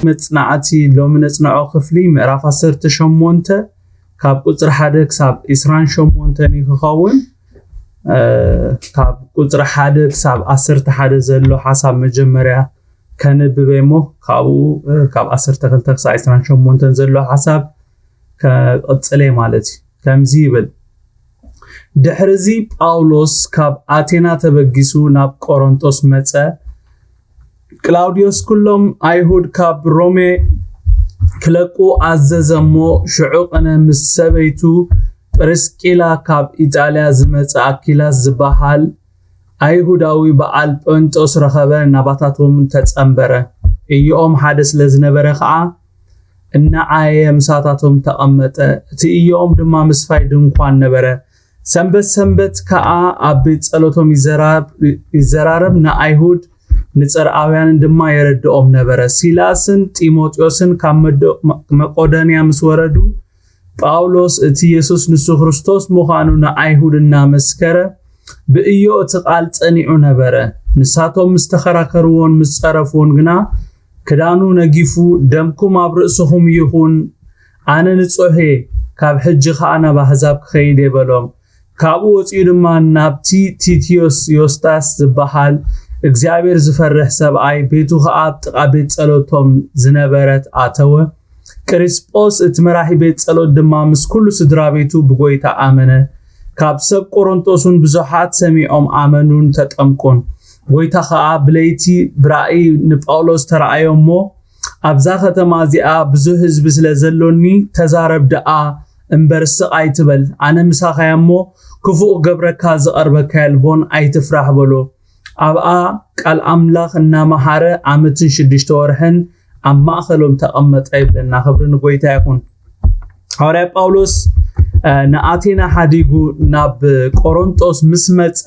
መጽናዕቲ ሎሚ ነጽንዖ ክፍሊ ምዕራፍ ዓሰርተ ሸሞንተ ካብ ቁጽሪ ሓደ ክሳብ ዕስራን ሸሞንተን እዩ ክኸውን። ካብ ቁጽሪ ሓደ ክሳብ ዓሰርተ ሓደ ዘሎ ሓሳብ መጀመርያ ከንብብ እሞ ካብኡ ካብ ዓሰርተ ክልተ ክሳብ ዕስራን ሸሞንተን ዘሎ ሓሳብ ከቕጽል እየ ማለት እዩ። ከምዚ ይብል። ድሕርዚ ጳውሎስ ካብ ኣቴና ተበጊሱ ናብ ቆሮንቶስ መጸ። ክላውዲዮስ ኩሎም ኣይሁድ ካብ ሮሜ ክለቁ ኣዘዘ እሞ ሽዑ ቅነ ምስ ሰበይቱ ጵርስቂላ ካብ ኢጣልያ ዝመጸ ኣኪላስ ዝበሃል ኣይሁዳዊ በዓል ጴንጦስ ረኸበ፣ ናባታቶም ተጸንበረ። እዮኦም ሓደ ስለ ዝነበረ ኸኣ እናዓየ ምሳታቶም ተቐመጠ። እቲ እዮኦም ድማ ምስፋይ ድንኳን ነበረ። ሰንበት ሰንበት ከኣ ኣብ ቤት ጸሎቶም ይዘራረብ ንኣይሁድ ንጸርኣውያንን ድማ የረድኦም ነበረ። ሲላስን ጢሞቴዎስን ካብ መዶ- መቆዶንያ ምስ ወረዱ ጳውሎስ እቲ የሱስ ንሱ ክርስቶስ ምዃኑ ንኣይሁድ እናመስከረ ብእዮ እቲ ቃል ጸኒዑ ነበረ። ንሳቶም ምስ ተኸራከርዎን ምስ ጸረፍዎን ግና ክዳኑ ነጊፉ ደምኩም ኣብ ርእስኹም ይኹን ኣነ ንጹሕ እየ፣ ካብ ሕጂ ኸኣ ናብ ኣህዛብ ክኸይድ እየ በሎም። ካብኡ ወጺኡ ድማ ናብቲ ቲቲዮስ ዮስታስ ዝበሃል እግዚኣብሔር ዝፈርሕ ሰብኣይ ቤቱ ኸኣ ኣብ ጥቓ ቤት ጸሎቶም ዝነበረት ኣተወ። ቅሪስጶስ እቲ መራሒ ቤት ጸሎት ድማ ምስ ኩሉ ስድራ ቤቱ ብጎይታ ኣመነ። ካብ ሰብ ቆሮንቶስ እውን ብዙሓት ሰሚዖም ኣመኑን ተጠምቁን። ጎይታ ኸኣ ብለይቲ ብራእይ ንጳውሎስ ተራእዮ እሞ ኣብዛ ከተማ እዚኣ ብዙሕ ህዝቢ ስለ ዘሎኒ ተዛረብ ደኣ እምበር ስቕ ኣይትበል። ኣነ ምሳኻ እየ እሞ ክፉእ ክገብረካ ዝቐርበካ የልቦን ኣይትፍራሕ በሎ። ኣብኣ ቃል ኣምላኽ እናመሃረ ዓመትን ሽዱሽተ ወርሕን ኣብ ማእኸሎም ተቐመጠ ይብለና። ክብሪ ንጎይታ ይኹን። ሃዋርያ ጳውሎስ ንኣቴና ሓዲጉ ናብ ቆሮንጦስ ምስ መጸ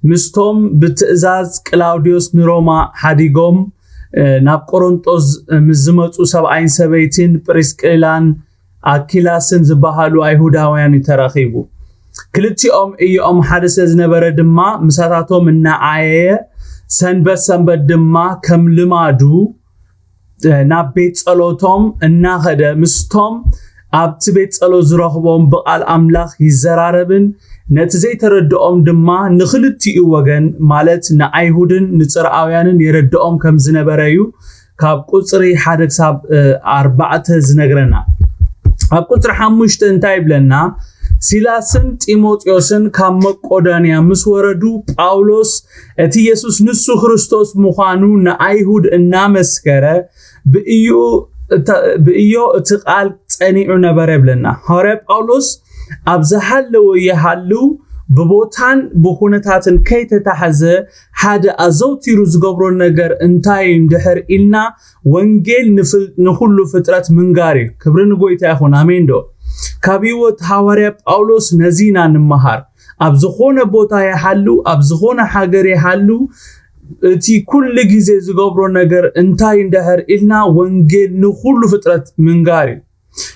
ምስቶም ብትእዛዝ ቅላውዲዮስ ንሮማ ሓዲጎም ናብ ቆሮንጦስ ምስ ዝመጹ ሰብኣይን ሰበይትን ፕሪስቅላን ኣኪላስን ዝበሃሉ ኣይሁዳውያን እዩ ተረኺቡ። ክልቲኦም እዮኦም ሓደ ስለ ዝነበረ ድማ ምሳታቶም እናዓየየ ሰንበት ሰንበት ድማ ከም ልማዱ ናብ ቤት ጸሎቶም እናኸደ ምስቶም ኣብቲ ቤት ጸሎት ዝረኽቦም ብቓል ኣምላኽ ይዘራረብን ነቲ ዘይተረድኦም ድማ ንኽልቲኡ ወገን ማለት ንኣይሁድን ንጽርኣውያንን የረድኦም ከም ዝነበረ እዩ ካብ ቁጽሪ ሓደ ክሳብ ኣርባዕተ ዝነግረና። ኣብ ቁጽሪ ሓሙሽተ እንታይ ይብለና? ሲላስን ጢሞቴዎስን ካብ መቆዳንያ ምስ ወረዱ ጳውሎስ እቲ የሱስ ንሱ ክርስቶስ ምዃኑ ንኣይሁድ እናመስከረ ብእዮ እቲ ቃል ጸኒዑ ነበረ ይብለና። ሃዋርያ ጳውሎስ ኣብ ዝሃለወ ይሃልው ብቦታን ብኹነታትን ከይተታሕዘ ሓደ ኣዘውቲሩ ዝገብሮ ነገር እንታይ እንድሕር ኢልና ወንጌል ንፍል- ንኹሉ ፍጥረት ምንጋር እዩ። ክብሪ ንጎይታ ይኹን። ኣሜን ዶ? ካብ ህይወት ሃዋርያ ጳውሎስ ነዚ ኢና ንመሃር። ኣብ ዝኾነ ቦታ ይሃሉ ኣብ ዝኾነ ሃገር ይሃሉ እቲ ኩሉ ግዜ ዝገብሮ ነገር እንታይ እንድሕር ኢልና ወንጌል ንኹሉ ፍጥረት ምንጋር እዩ።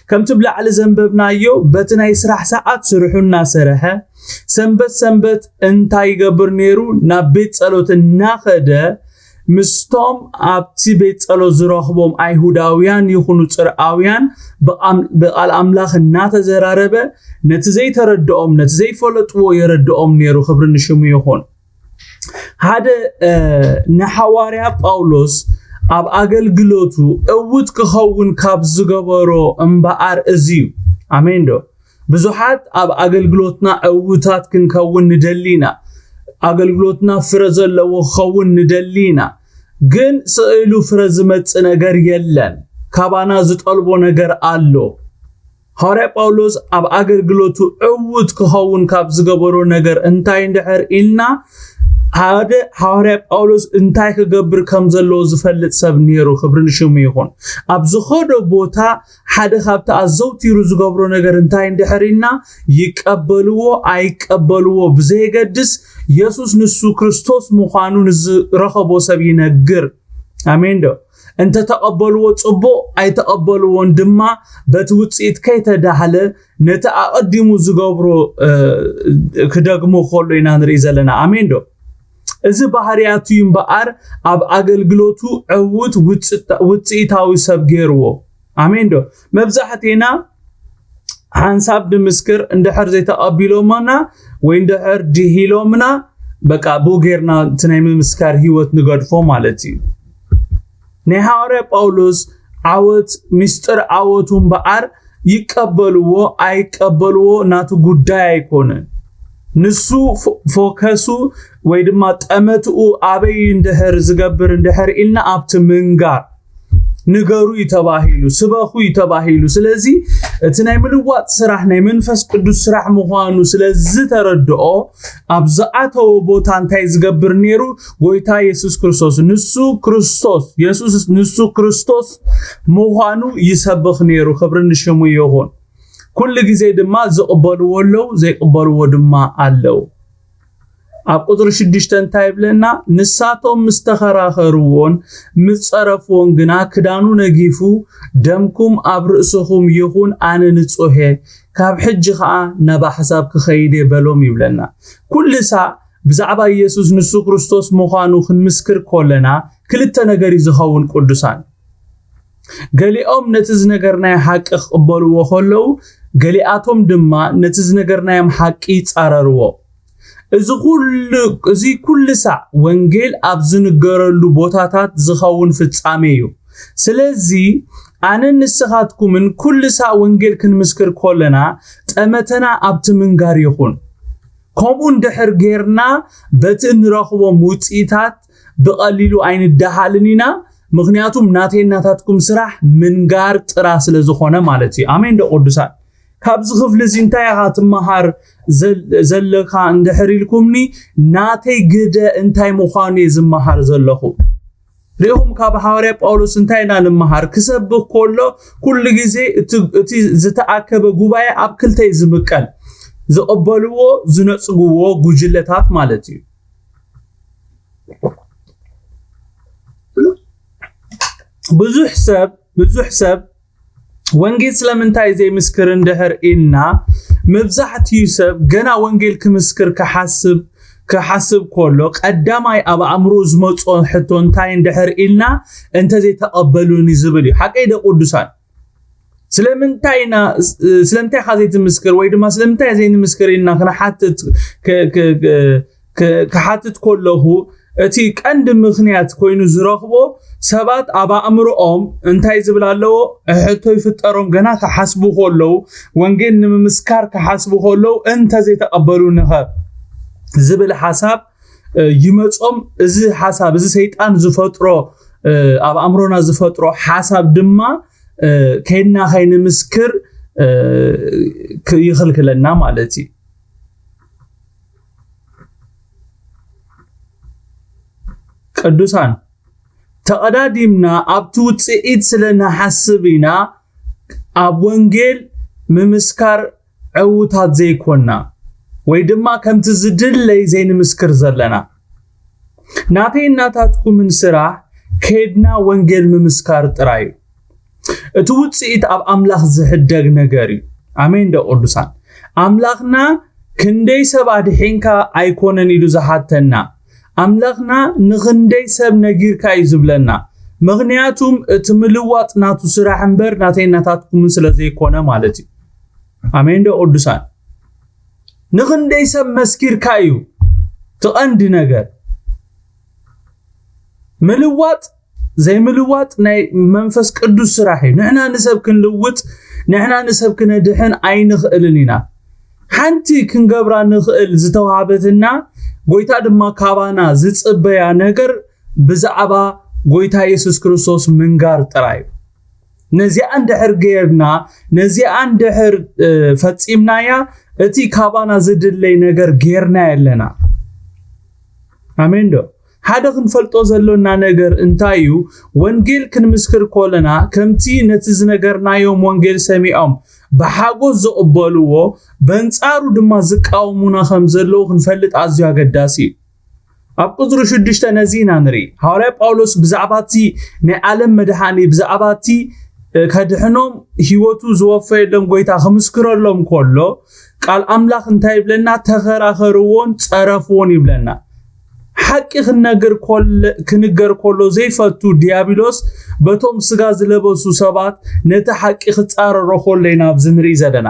ከምቲ ብላዕሊ ዘንበብናዮ በቲ ናይ ስራሕ ሰዓት ስርሑ እናሰርሐ ሰንበት ሰንበት እንታይ ይገብር ነይሩ? ናብ ቤት ጸሎት እናኸደ ምስቶም ኣብቲ ቤት ጸሎት ዝረኽቦም ኣይሁዳውያን ይኹኑ ጽርኣውያን ብቓል ኣምላኽ እናተዘራረበ ነቲ ዘይተረድኦም ነቲ ዘይፈለጥዎ የረድኦም ነይሩ። ክብሪ ንሽሙ ይኹን። ሓደ ንሓዋርያ ጳውሎስ ኣብ ኣገልግሎቱ ዕውት ክኸውን ካብ ዝገበሮ እምበኣር እዚ እዩ። ኣሜን ዶ? ብዙሓት ኣብ ኣገልግሎትና ዕውታት ክንከውን ንደሊ ኢና። ኣገልግሎትና ፍረ ዘለዎ ክኸውን ንደሊ ኢና። ግን ስኢሉ ፍረ ዝመጽእ ነገር የለን። ካባና ዝጠልቦ ነገር ኣሎ። ሃዋርያ ጳውሎስ ኣብ ኣገልግሎቱ ዕውት ክኸውን ካብ ዝገበሮ ነገር እንታይ እንድሕር ኢልና ሓደ ሃዋርያ ጳውሎስ እንታይ ክገብር ከም ዘለዎ ዝፈልጥ ሰብ ነይሩ። ክብሪ ንሽሙ ይኹን። ኣብ ዝኸዶ ቦታ ሓደ ካብቲ ኣዘውቲሩ ዝገብሮ ነገር እንታይ እንድሕር ኢልና ይቀበልዎ ኣይቀበልዎ ብዘየገድስ የሱስ ንሱ ክርስቶስ ምዃኑ ንዝረኸቦ ሰብ ይነግር። ኣሜን ዶ? እንተተቐበልዎ ጽቡቕ ኣይተቐበልዎን ድማ በቲ ውፅኢት ከይተዳህለ ነቲ ኣቐዲሙ ዝገብሮ ክደግሞ ከሎ ኢና ንርኢ ዘለና። ኣሜን ዶ? እዚ ባህርያቱ እዩ እምበኣር ኣብ ኣገልግሎቱ ዕዉት ውፅኢታዊ ሰብ ገይርዎ። ኣሜን ዶ? መብዛሕቴና ሓንሳብ ንምስክር እንድሕር ዘይተቐቢሎምና ወይ እንድሕር ድሂሎምና፣ በቃ ብኡ ጌርና እቲ ናይ ምምስካር ህይወት ንገድፎ ማለት እዩ። ናይ ሃዋርያ ጳውሎስ ዓወት፣ ምስጢር ዓወቱ እምበኣር ይቀበልዎ ኣይቀበልዎ ናቱ ጉዳይ ኣይኮነን። ንሱ ፎከሱ ወይ ድማ ጠመትኡ ኣበይ እንድሕር ዝገብር እንድሕር ኢልና ኣብቲ ምንጋር ንገሩ እዩ ተባሂሉ፣ ስበኹ እዩ ተባሂሉ። ስለዚ እቲ ናይ ምልዋጥ ስራሕ ናይ መንፈስ ቅዱስ ስራሕ ምዃኑ ስለ ዝተረድኦ ኣብ ዝኣተወ ቦታ እንታይ ዝገብር ነይሩ? ጎይታ የሱስ ክርስቶስ ንሱ ክርስቶስ የሱስ ንሱ ክርስቶስ ምዃኑ ይሰብኽ ነይሩ። ክብሪ ንሽሙ ይኹን። ኩሉ ግዜ ድማ ዝቕበልዎ ኣለዉ፣ ዘይቕበልዎ ድማ ኣለዉ። ኣብ ቁፅሪ ሽዱሽተ እንታይ ይብለና? ንሳቶም ምስ ተኸራኸርዎን ምስ ጸረፍዎን ግና ክዳኑ ነጊፉ፣ ደምኩም ኣብ ርእስኹም ይኹን፣ ኣነ ንጹሕ እየ፣ ካብ ሕጂ ኸኣ ናብ ኣሕዛብ ክኸይድ እየ በሎም ይብለና። ኩሉ ሳዕ ብዛዕባ ኢየሱስ ንሱ ክርስቶስ ምዃኑ ክንምስክር ከለና ክልተ ነገር እዩ ዝኸውን ቅዱሳን። ገሊኦም ነቲ ዝነገርናዮ ሓቂ ክቕበልዎ ከለዉ፣ ገሊኣቶም ድማ ነቲ ዝነገርናዮም ሓቂ ይጻረርዎ። እዚ ኩሉ፣ እዚ ኩሉ ሳዕ ወንጌል ኣብ ዝንገረሉ ቦታታት ዝኸውን ፍጻሜ እዩ። ስለዚ ኣነን ንስኻትኩምን ኩሉ ሳዕ ወንጌል ክንምስክር ከለና ጠመተና ኣብቲ ምንጋር ይኹን። ከምኡ እንድሕር ጌርና በቲ እንረኽቦም ውጽኢታት ብቐሊሉ ኣይንደሃልን ኢና። ምኽንያቱም ናተይ ናታትኩም ስራሕ ምንጋር ጥራ ስለ ዝኾነ ማለት እዩ። ኣሜን ዶ ቅዱሳን? ካብዚ ክፍሊ እዚ እንታይ ኢኻ ትመሃር ዘል-፣ ዘለኻ እንድሕር ኢልኩምኒ፣ ናተይ ግደ እንታይ ምዃኑ እየ ዝመሃር ዘለኹ። ሪኹም ካብ ሃዋርያ ጳውሎስ እንታይ ኢና ንመሃር? ክሰብኽ ከሎ ኩሉ ግዜ እቲ፣ እቲ ዝተኣከበ ጉባኤ ኣብ ክልተ እዩ ዝምቀል። ዝቕበልዎ፣ ዝነጽግዎ ጉጅለታት ማለት እዩ። ብዙሕ ሰብ፣ ብዙሕ ሰብ ወንጌል ስለምንታይ ዘይምስክር እንድሕር ኢልና፣ መብዛሕትኡ ሰብ ገና ወንጌል ክምስክር ክሓስብ፣ ክሓስብ ከሎ፣ ቀዳማይ ኣብ ኣእምሮ ዝመጾ ሕቶ እንታይ እንድሕር ኢልና፣ "እንተዘይተቐበሉኒ?" ዝብል እዩ። ሓቀይ ዶ ቅዱሳን? ስለምንታይ ኢና፣ ስለምንታይ ኢኻ ዘይትምስክር? ወይ ድማ ስለምንታይ ዘይንምስክር ኢልና ክንሓትት፣ ክ-፣ ክ-፣ ክ-፣ ክ-፣ ክሓትት ከለኹ፣ እቲ ቀንዲ ምኽንያት ኮይኑ ዝረኽቦ፣ ሰባት ኣብ ኣእምሮኦም እንታይ ዝብል ኣለዎ? ሕቶ ይፍጠሮም፣ ገና ክሓስቡ ከለዉ፣ ወንጌል ንምምስካር ክሓስቡ ከለዉ፣ "እንተዘይተቐበሉኒ ኸ?" ዝብል ሓሳብ፣ እ፣ ይመጾም። እዚ ሓሳብ፣ እዚ ሰይጣን ዝፈጥሮ፣ እ፣ ኣብ ኣእምሮና ዝፈጥሮ ሓሳብ ድማ፣ እ፣ ከይድና ከይንምስክር፣ እ፣ ክ-፣ ይኽልክለና ማለት እዩ። ቅዱሳን፣ ተቐዳዲምና ኣብቲ ውጽኢት ስለ ንሓስብ ኢና ኣብ ወንጌል ምምስካር ዕዉታት ዘይኮንና፣ ወይ ድማ ከምቲ ዝድለይ ዘይንምስክር ዘለና። ናተይን ናታትኩምን ስራሕ ከይድና ወንጌል ምምስካር ጥራይ እዩ። እቲ ውጽኢት ኣብ ኣምላኽ ዝሕደግ ነገር እዩ። ኣሜን ዶ ቅዱሳን? ኣምላኽና ክንደይ ሰብ ኣድሒንካ ኣይኮነን ኢሉ ዝሓተና። ኣምላኽና ንኽንደይ ሰብ ነጊርካ እዩ ዝብለና። ምኽንያቱም እቲ ምልዋጥ ናቱ ስራሕ እምበር ናተይን ናታትኩምን ስለ ዘይኮነ ማለት እዩ። ኣሜን ዶ ቅዱሳን? ንኽንደይ ሰብ መስኪርካ እዩ እቲ ቀንዲ ነገር። ምልዋጥ ዘይምልዋጥ ናይ መንፈስ ቅዱስ ስራሕ እዩ። ንሕና ንሰብ ክንልውጥ፣ ንሕና ንሰብ ክነድሕን ኣይንኽእልን ኢና። ሓንቲ ክንገብራ ንኽእል ዝተዋህበትና፣ ጎይታ ድማ ካባና ዝጽበያ ነገር ብዛዕባ ጎይታ የሱስ ክርስቶስ ምንጋር ጥራይ እዩ። ነዚኣ እንድሕር ጌርና፣ ነዚኣ እንድሕር፣ እ፣ ፈጺምናያ፣ እቲ ካባና ዝድለይ ነገር ጌርና ኣለና። ኣሜን ዶ? ሓደ ክንፈልጦ ዘሎና ነገር እንታይ እዩ? ወንጌል ክንምስክር ከለና፣ ከምቲ ነቲ ዝነገርናዮም ወንጌል ሰሚዖም ብሓጎስ ዝቕበልዎ፣ በንጻሩ ድማ ዝቃወሙና ከም ዘለዉ ክንፈልጥ ኣዝዩ ኣገዳሲ እዩ። ኣብ ቁጽሪ ሽዱሽተ ነዚ ኢና ንርኢ። ሃዋርያ ጳውሎስ ብዛዕባ እቲ ናይ ዓለም መድሓኒ፣ ብዛዕባ እቲ፣ እ፣ ከድሕኖም ህይወቱ ዝወፈየሎም ጎይታ ክምስክረሎም ከሎ፣ ቃል ኣምላኽ እንታይ ይብለና? "ተኸራኸርዎን ጸረፍዎን" ይብለና። ሓቂ ክንነግር ኮለ- ክንገር ከሎ ዘይፈቱ ዲያብሎስ በቶም ስጋ ዝለበሱ ሰባት ነቲ ሓቂ ክጻረሮ ከሎ ኢና ኣብዚ ንርኢ ዘለና።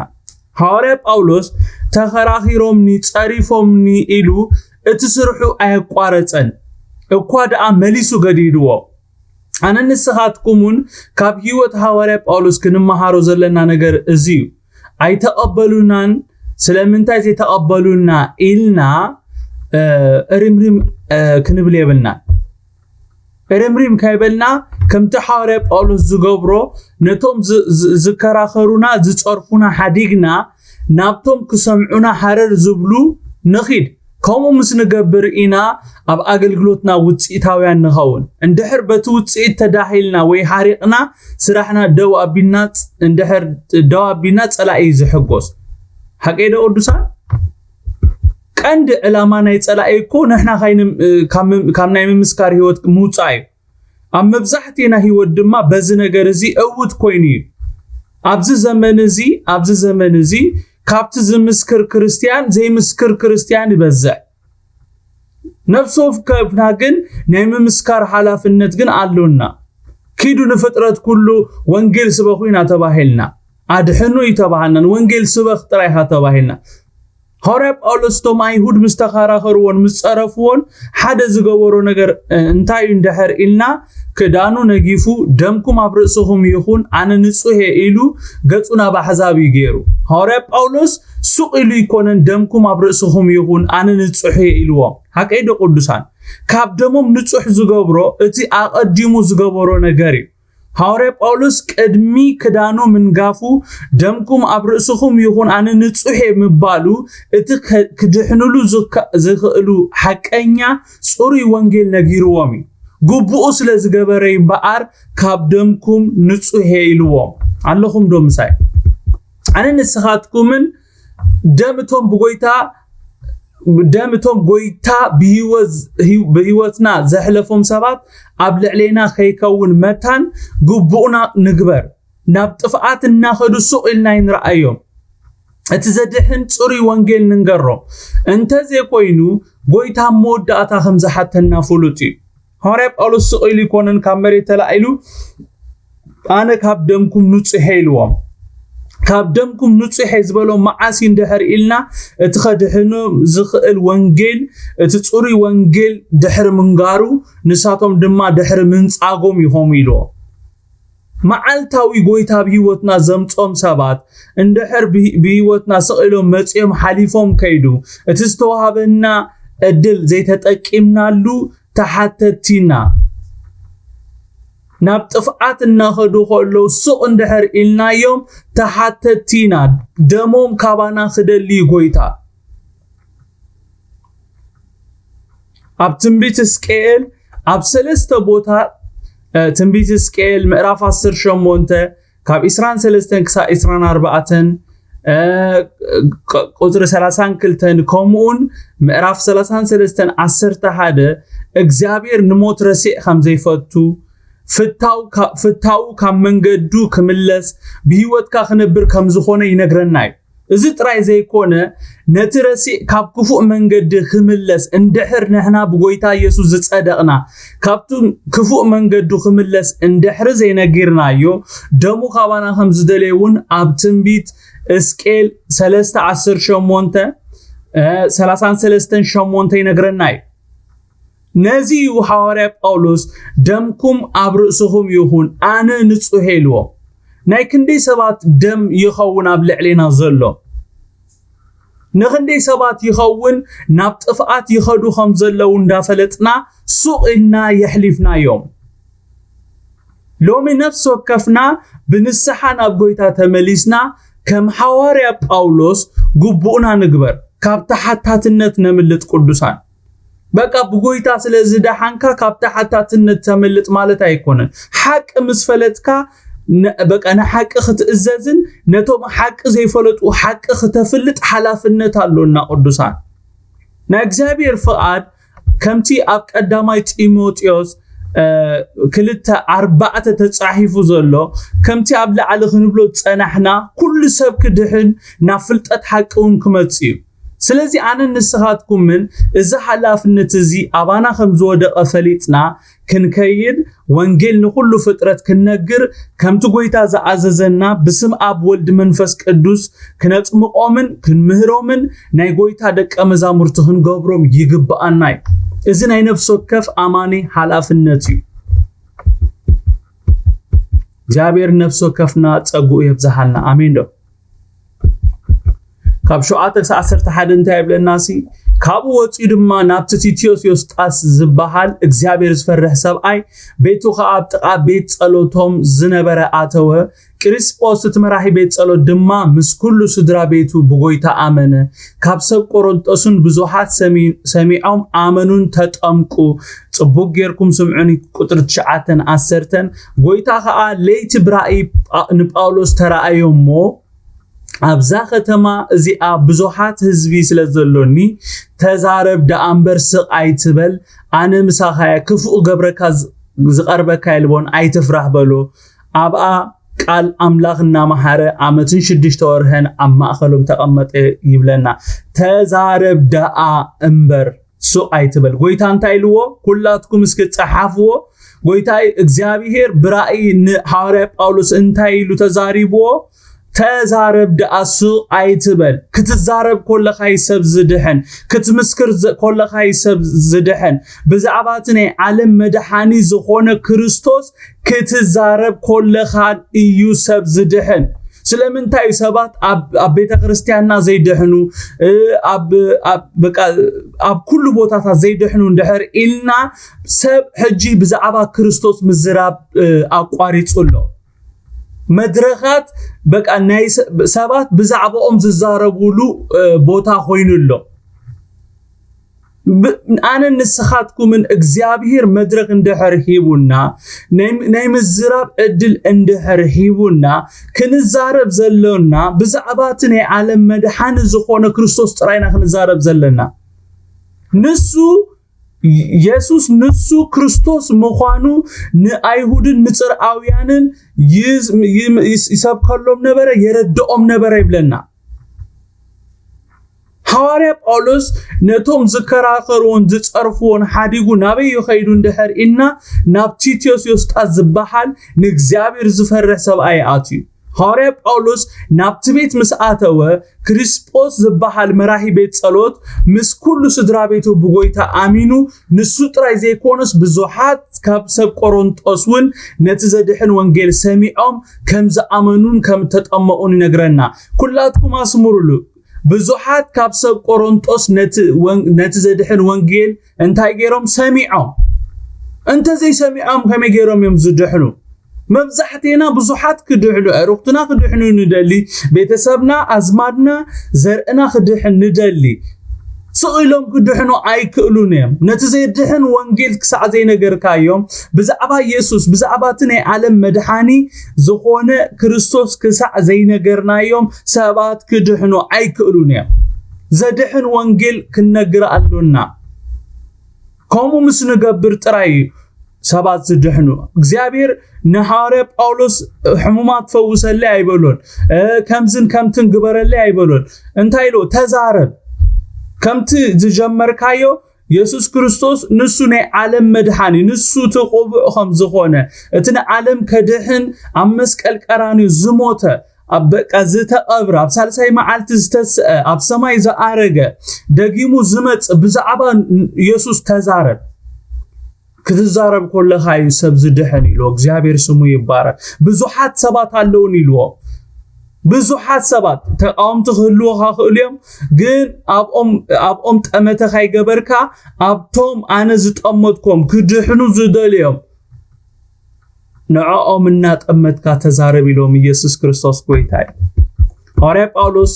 ሃዋርያ ጳውሎስ ተኸራኺሮምኒ ጸሪፎምኒ ኢሉ እቲ ስርሑ ኣየቋረጸን፣ እኳ ደኣ መሊሱ ገዲድዎ። ኣነ ንስኻትኩምን ካብ ህይወት ሃዋርያ ጳውሎስ ክንመሃሮ ዘለና ነገር እዚ እዩ። ኣይተቐበሉናን፣ ስለምንታይ ዘይተቐበሉና ኢልና ርምሪም ክንብል የብልና። ርምሪም ካይበልና ከምቲ ሓዋርያ ጳውሎስ ዝገብሮ ነቶም ዝከራኸሩና ዝፀርፉና ሓዲግና ናብቶም ክሰምዑና ሃረር ዝብሉ ንኺድ። ከምኡ ምስ ንገብር ኢና ኣብ ኣገልግሎትና ውፅኢታውያን ንኸውን። እንድሕር በቲ ውፅኢት ተዳሂልና ወይ ሓሪቕና ስራሕና ደው ኣቢልና እንድሕር ደው ኣቢልና ፀላኢ እዩ ዝሕጎስ። ሓቀይ ዶ ቅዱሳን? ቀንዲ ዕላማ ናይ ፀላኢ እኮ ንሕና ካብ ናይ ምምስካር ህይወት ምውፃእ እዩ። ኣብ መብዛሕትኤና ህይወት ድማ በዚ ነገር እዚ እውት ኮይኑ እዩ። ኣብዚ ዘመን እዚ ኣብዚ ዘመን እዚ ካብቲ ዝምስክር ክርስትያን ዘይምስክር ክርስትያን ይበዝሕ። ነፍሲ ወከፍና ግን ናይ ምምስካር ሓላፍነት ግን ኣሎና። ኪዱ ንፍጥረት ኩሉ ወንጌል ስበኹ ኢና ተባሂልና። ኣድሕኑ ይተባሃልና፣ ወንጌል ስበኽ ጥራይ ኢኻ ተባሂልና። ሃዋርያ ጳውሎስ እቶም ኣይሁድ ምስ ተኸራኸርዎን ምስ ጸረፍዎን ሓደ ዝገበሮ ነገር እንታይ እዩ እንድሕር ኢልና፣ ክዳኑ ነጊፉ ደምኩም ኣብ ርእስኹም ይኹን ኣነ ንጹሕ እየ ኢሉ ገጹ ናብ ኣሕዛብ እዩ ገይሩ። ሃዋርያ ጳውሎስ ሱቕ ኢሉ ይኮነን ደምኩም ኣብ ርእስኹም ይኹን ኣነ ንጹሕ እየ ኢልዎም። ሓቀይ ዶ ቅዱሳን? ካብ ደሞም ንጹሕ ዝገብሮ እቲ ኣቐዲሙ ዝገበሮ ነገር እዩ። ሃዋርያ ጳውሎስ ቅድሚ ክዳኑ ምንጋፉ ደምኩም ኣብ ርእስኹም ይኹን ኣነ ንጹሕ እየ ምባሉ እቲ ክድሕንሉ ዝኽእሉ ሓቀኛ ጽሩይ ወንጌል ነጊርዎም እዩ። ግቡኡ ስለ ዝገበረ እምበኣር ካብ ደምኩም ንጹሕ እየ ኢልዎም። ኣለኹም ዶ ምሳይ? ኣነ ንስኻትኩምን ደም እቶም ብጎይታ ደም እቶም ጎይታ ብህይወትና ዘሕለፎም ሰባት ኣብ ልዕሌና ከይከውን መታን ግቡእና ንግበር። ናብ ጥፍኣት እናኸዱ ሱቕ ኢልና ይንረኣዮም። እቲ ዘድሕን ጽሩይ ወንጌል ንንገሮም። እንተዘይኮይኑ ጎይታ መወዳእታ ከም ዝሓተና ፍሉጥ እዩ። ሃዋርያ ጳውሎስ ስቕ ኢሉ ይኮነን ካብ መሬት ተላዒሉ ኣነ ካብ ደምኩም ንጹሕ ኢልዎም። ካብ ደምኩም ንጹሕ ዝበሎም መዓስ እንድሕር ኢልና እቲ ከድሕኖም ዝኽእል ወንጌል እቲ ጽሩይ ወንጌል ድሕሪ ምንጋሩ ንሳቶም ድማ ድሕሪ ምንጻጎም ይኾም ኢልዎም። መዓልታዊ ጎይታ ኣብ ህይወትና ዘምጾም ሰባት እንድሕር ብህይወትና ስቕ ኢሎም መጺኦም ሓሊፎም ከይዱ እቲ ዝተዋሃበና ዕድል ዘይተጠቂምናሉ ተሓተትቲና። ናብ ጥፍኣት እናኸዱ ከለዉ ስቕ እንድሕር ኢልናዮም ተሓተትቲና። ደሞም ካባና ክደሊ ጎይታ። ኣብ ትንቢት እስቅኤል ኣብ ሰለስተ ቦታ ትንቢት እስቅኤል ምዕራፍ ዓሰርተ ሸሞንተ ካብ ዕስራን ሰለስተን ክሳብ ዕስራን ኣርባዕተን ቁፅሪ ሰላሳን ክልተን ከምኡውን ምዕራፍ ሰላሳን ሰለስተን ዓሰርተ ሓደ እግዚኣብሔር ንሞት ረሲዕ ከም ዘይፈቱ ፍታው ካብ መንገዱ ክምለስ ብህይወትካ ክነብር ከም ዝኾነ ይነግረና እዩ። እዚ ጥራይ ዘይኮነ ነቲ ረሲዕ ካብ ክፉእ መንገዲ ክምለስ እንድሕር ንሕና ብጎይታ ኢየሱስ ዝጸደቕና ካብቲ ክፉእ መንገዱ ክምለስ እንድሕሪ ዘይነጊርናዮ ደሙ ካባና ከም ዝደለየ እውን ኣብ ትንቢት እስቄል ሰለስተ ዓሰርተ ሸሞንተ ሰላሳን ሰለስተን ሸሞንተ ይነግረና እዩ። ነዚ እዩ ሃዋርያ ጳውሎስ ደምኩም ኣብ ርእስኹም ይኹን ኣነ ንጹሕ ኢልዎ። ናይ ክንደይ ሰባት ደም ይኸውን ኣብ ልዕሌና ዘሎ? ንኽንደይ ሰባት ይኸውን ናብ ጥፍኣት ይኸዱ ከም ዘለዉ እንዳፈለጥና ሱቕ ኢልና የሕሊፍናዮም። ሎሚ ነፍሲ ወከፍና ብንስሓ ናብ ጎይታ ተመሊስና ከም ሃዋርያ ጳውሎስ ግቡእና ንግበር፣ ካብ ተሓታትነት ነምልጥ ቅዱሳን። በቃ ብጎይታ ስለ ዝደሓንካ ካብ ተሓታትነት ተምልጥ ማለት ኣይኮነን። ሓቂ ምስ ፈለጥካ በቃ ንሓቂ ክትእዘዝን ነቶም ሓቂ ዘይፈለጡ ሓቂ ክተፍልጥ ሓላፍነት ኣሎና ቅዱሳን። ናይ እግዚኣብሔር ፍቓድ ከምቲ ኣብ ቀዳማይ ጢሞቴዎስ ክልተ ኣርባዕተ ተጻሒፉ ዘሎ ከምቲ ኣብ ላዕሊ ክንብሎ ዝጸናሕና ኩሉ ሰብ ክድሕን ናብ ፍልጠት ሓቂ እውን ክመጽእ እዩ። ስለዚ ኣነን ንስኻትኩምን እዚ ሓላፍነት እዚ ኣባና ከም ዝወደቐ ፈሊጥና ክንከይድ፣ ወንጌል ንኹሉ ፍጥረት ክንነግር፣ ከምቲ ጎይታ ዝኣዘዘና ብስም ኣብ ወልድ መንፈስ ቅዱስ ክነጽምቖምን ክንምህሮምን ናይ ጎይታ ደቀ መዛሙርቲ ክንገብሮም ይግብኣና እዩ። እዚ ናይ ነፍሲ ወከፍ ኣማኒ ሓላፍነት እዩ። እግዚኣብሔር ነፍሲ ወከፍና ጸግኡ የብዝሓልና። ኣሜን ዶ? ካብ ሸውዓተ ክሳብ ዓሰርተ ሓደ እንታይ ይብለና ሲ? ካብኡ ወጺኡ ድማ ናብቲ ቲቲዮስ ዮስጣስ ዝበሃል እግዚኣብሔር ዝፈርሕ ሰብኣይ፣ ቤቱ ኸኣ ኣብ ጥቓ ቤት ጸሎቶም ዝነበረ ኣተወ። ቅሪስጶስ እቲ መራሒ ቤት ጸሎት ድማ ምስ ኩሉ ስድራ ቤቱ ብጎይታ ኣመነ። ካብ ሰብ ቆሮንጦስን ብዙሓት ሰሚ-፣ ሰሚዖም ኣመኑን ተጠምቁ። ጽቡቅ ጌርኩም ስምዑኒ። ቁጽሪ ትሽዓተን ዓሰርተን፣ ጎይታ ኸኣ ለይቲ ብራእይ ጳ-፣ ንጳውሎስ ተራእዮ እሞ፣ ኣብዛ ከተማ እዚኣ ብዙሓት ህዝቢ ስለ ዘሎኒ፣ ተዛረብ ደኣ እምበር ስቕ ኣይትበል፣ ኣነ ምሳኻ እየ፣ ክፉእ ክገብረካ ዝ-፣ ዝቐርበካ የልቦን፣ ኣይትፍራህ በሎ። ኣብኣ ቃል ኣምላኽ እናመሃረ ዓመትን ሽዱሽተ ወርህን ኣብ ማእኸሎም ተቐመጠ ይብለና። ተዛረብ ደኣ እምበር ስቕ ኣይትበል። ጎይታ እንታይ ኢልዎ? ኩላትኩም እስኪ ጸሓፍዎ። ጎይታ እግዚኣብሔር ብራእይ ንሃዋርያ ጳውሎስ እንታይ ኢሉ ተዛሪብዎ? ተዛረብ ደኣ ስቕ ኣይትበል። ክትዛረብ ኮለኻ እዩ ሰብ ዝድሕን። ክትምስክር ዘ-፣ ኮለኻ እዩ ሰብ ዝድሕን። ብዛዕባ እቲ ናይ ዓለም መድሓኒ ዝኾነ ክርስቶስ ክትዛረብ ኮለኻ እዩ ሰብ ዝድሕን። ስለምንታይ እዩ ሰባት ኣብ፣ ኣብ ቤተ ክርስቲያንና ዘይድሕኑ፣ እ፣ ኣብ፣ ኣብ፣ በቃ፣ ኣብ ኩሉ ቦታታት ዘይድሕኑ እንድሕር ኢልና፣ ሰብ ሕጂ ብዛዕባ ክርስቶስ ምዝራብ፣ እ፣ ኣቋሪጹ ኣሎ። መድረኻት በቃ ናይ ሰ-፣ ሰባት ብዛዕባኦም ዝዛረቡሉ፣ እ፣ ቦታ ኮይኑ ኣሎ። ብ-፣ ኣነን ንስኻትኩምን እግዚኣብሔር መድረኽ እንድሕር ሂቡና፣ ናይ፣ ናይ ምዝራብ ዕድል እንድሕር ሂቡና፣ ክንዛረብ ዘሎና ብዛዕባ እቲ ናይ ዓለም መድሓኒ ዝኾነ ክርስቶስ ጥራይና ክንዛረብ ዘለና። ንሱ፣ የሱስ ንሱ ክርስቶስ ምዃኑ ንኣይሁድን ንጽርኣውያንን ይዝ-፣ ይም-፣ ይስ-፣ ይሰብከሎም ነበረ፣ የረድኦም ነበረ ይብለና። ሃዋርያ ጳውሎስ ነቶም ዝከራኸርዎን ዝጸርፍዎን ሓዲጉ ናበይ ይኸይዱ እንድሕር ኢልና፣ ናብ ቲትዮስ ዮስጣስ ዝበሃል ንእግዚኣብሔር ዝፈርሕ ሰብኣይ ኣትዩ። ሃዋርያ ጳውሎስ ናብቲ ቤት ምስ ኣተወ፣ ክሪስጶስ ዝበሃል መራሒ ቤት ጸሎት ምስ ኩሉ ስድራ ቤቱ ብጎይታ ኣሚኑ፣ ንሱ ጥራይ ዘይኮነስ ብዙሓት ካብ ሰብ ቆሮንጦስ እውን ነቲ ዘድሕን ወንጌል ሰሚዖም ከም ዝኣመኑን ከም እተጠመቑን ይነግረና። ኩላትኩም ኣስምሩሉ። ብዙሓት ካብ ሰብ ቆሮንጦስ ነቲ ወን-፣ ነቲ ዘድሕን ወንጌል እንታይ ገይሮም? ሰሚዖም። እንተዘይሰሚዖም ከመይ ገይሮም እዮም ዝድሕኑ? መብዛሕቴና ብዙሓት ክድሕኑ፣ ኣዕሩኽትና ክድሕኑ ንደሊ፣ ቤተሰብና፣ ኣዝማድና፣ ዘርእና ክድሕን ንደሊ። ስቕ ኢሎም ክድሕኑ ኣይክእሉን እዮም። ነቲ ዘድሕን ወንጌል ክሳዕ ዘይነገርካዮም፣ ብዛዕባ የሱስ፣ ብዛዕባ እቲ ናይ ዓለም መድሓኒ ዝኾነ ክርስቶስ ክሳዕ ዘይነገርናዮም ሰባት ክድሕኑ ኣይክእሉን እዮም። ዘድሕን ወንጌል ክንነግር ኣሎና። ከምኡ ምስ ንገብር ጥራይ እዩ ሰባት ዝድሕኑ። እግዚኣብሔር ንሃዋርያ ጳውሎስ ሕሙማት ፈውሰለይ ኣይበሎን፣ እ፣ ከምዝን ከምትን ግበረለይ ኣይበሎን። እንታይ ኢሉ? ተዛረብ። ከምቲ ዝጀመርካዮ የሱስ ክርስቶስ ንሱ ናይ ዓለም መድሓኒ፣ ንሱ እቲ ቅቡዕ ከም ዝኾነ፣ እቲ ንዓለም ከድሕን ኣብ መስቀል ቀራንዮ ዝሞተ፣ ኣብ በቃ ዝተቐብረ፣ ኣብ ሳልሳይ መዓልቲ ዝተስአ፣ ኣብ ሰማይ ዝኣረገ፣ ደጊሙ ዝመጽእ ብዛዕባ የሱስ ተዛረብ። ክትዛረብ ኮለኻ እዩ ሰብ ዝድሕን ኢልዎ። እግዚኣብሔር ስሙ ይባረክ። ብዙሓት ሰባት ኣለውን ኢልዎ። ብዙሓት ሰባት ተቃወምቲ ክህልወኻ ክእሉ እዮም፣ ግን ኣብኦም፣ ኣብኦም ጠመተ ካይገበርካ ኣብቶም ኣነ ዝጠመትኮም ክድሕኑ ዝደልዮም ንዕኦም እናጠመትካ ተዛረብ ኢሎም ኢየሱስ ክርስቶስ ጎይታ እዩ። ሃዋርያ ጳውሎስ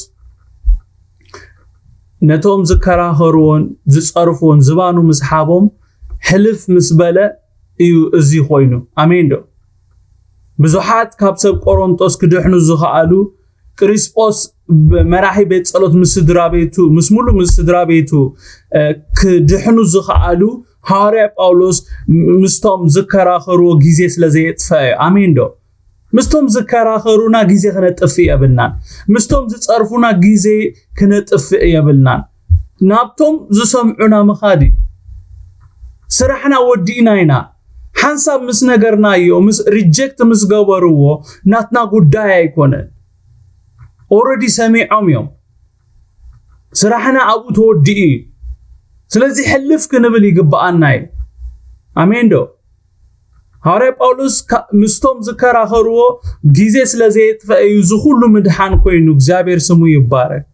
ነቶም ዝከራኸርዎን ዝጸርፍዎን ዝባኑ ምስ ሓቦም ሕልፍ ምስ በለ እዩ እዚ ኮይኑ። ኣሜን ዶ? ብዙሓት ካብ ሰብ ቆሮንጦስ ክድሕኑ ዝኸኣሉ፣ ቅሪስጶስ ብ-፣ መራሒ ቤት ጸሎት ምስ ስድራ ቤቱ፣ ምስ ሙሉ ምስ ስድራ ቤቱ፣ እ፣ ክድሕኑ ዝኸኣሉ፣ ሃዋርያ ጳውሎስ ም-፣ ምስቶም ዝከራኸርዎ ግዜ ስለ ዘየጥፈ እዩ። ኣሜን ዶ? ምስቶም ዝከራኸሩና ግዜ ክነጥፍእ የብልናን። ምስቶም ዝጸርፉና ግዜ ክነጥፍእ የብልናን። ናብቶም ዝሰምዑና ምኻድ እዩ። ስራሕና ወዲእና ኢና። ሓንሳብ ምስ ነገርናዮ፣ ምስ ሪጀክት ምስ ገበርዎ፣ ናትና ጉዳይ ኣይኮነን። ኦረዲ ሰሚዖም እዮም። ስራሕና ኣብኡ ተወዲኡ እዩ። ስለዚ ሕልፍ ክንብል ይግብኣና እዩ። ኣሜን ዶ? ሃዋርያ ጳውሎስ ምስቶም ዝከራኸርዎ ግዜ ስለ ዘየጥፈ እዩ እዚ ኩሉ ምድሓን ኮይኑ። እግዚኣብሔር ስሙ ይባረክ።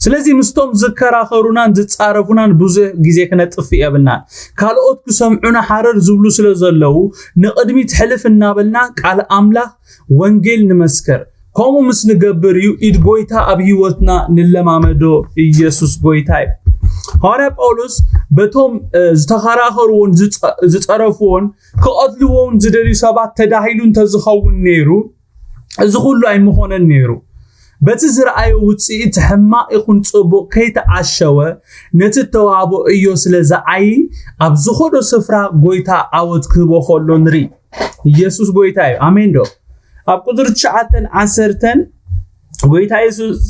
ስለዚ ምስቶም ዝከራኸሩናን ዝጻረፉናን ብዙሕ ግዜ ክነጥፍእ የብልናን። ካልኦት ክሰምዑና ሓረር ዝብሉ ስለ ዘለዉ ንቕድሚት ሕልፍ እናበልና ቃል ኣምላኽ ወንጌል ንመስከር። ከምኡ ምስ ንገብር እዩ ኢድ ጎይታ ኣብ ህይወትና ንለማመዶ። ኢየሱስ ጎይታ እዩ። ሃዋርያ ጳውሎስ በቶም ዝተኸራኸርዎን ዝጸረፍዎን ክቐትልዎን ዝደልዩ ሰባት ተዳሂሉ እንተዝኸውን ነይሩ፣ እዚ ኩሉ ኣይምኾነን ነይሩ። በቲ ዝረኣዮ ውፅኢት ሕማቕ ይኹን ጽቡቕ ከይተዓሸወ ነቲ እተዋህቦ እዮ ስለ ዝዓዪ ኣብ ዝኾዶ ስፍራ ጎይታ ዓወት ክህቦ ከሎ ንርኢ። ኢየሱስ ጎይታ እዩ። ኣሜን ዶ? ኣብ ቁፅሪ ትሽዓተን ዓሰርተን ጎይታ የሱስ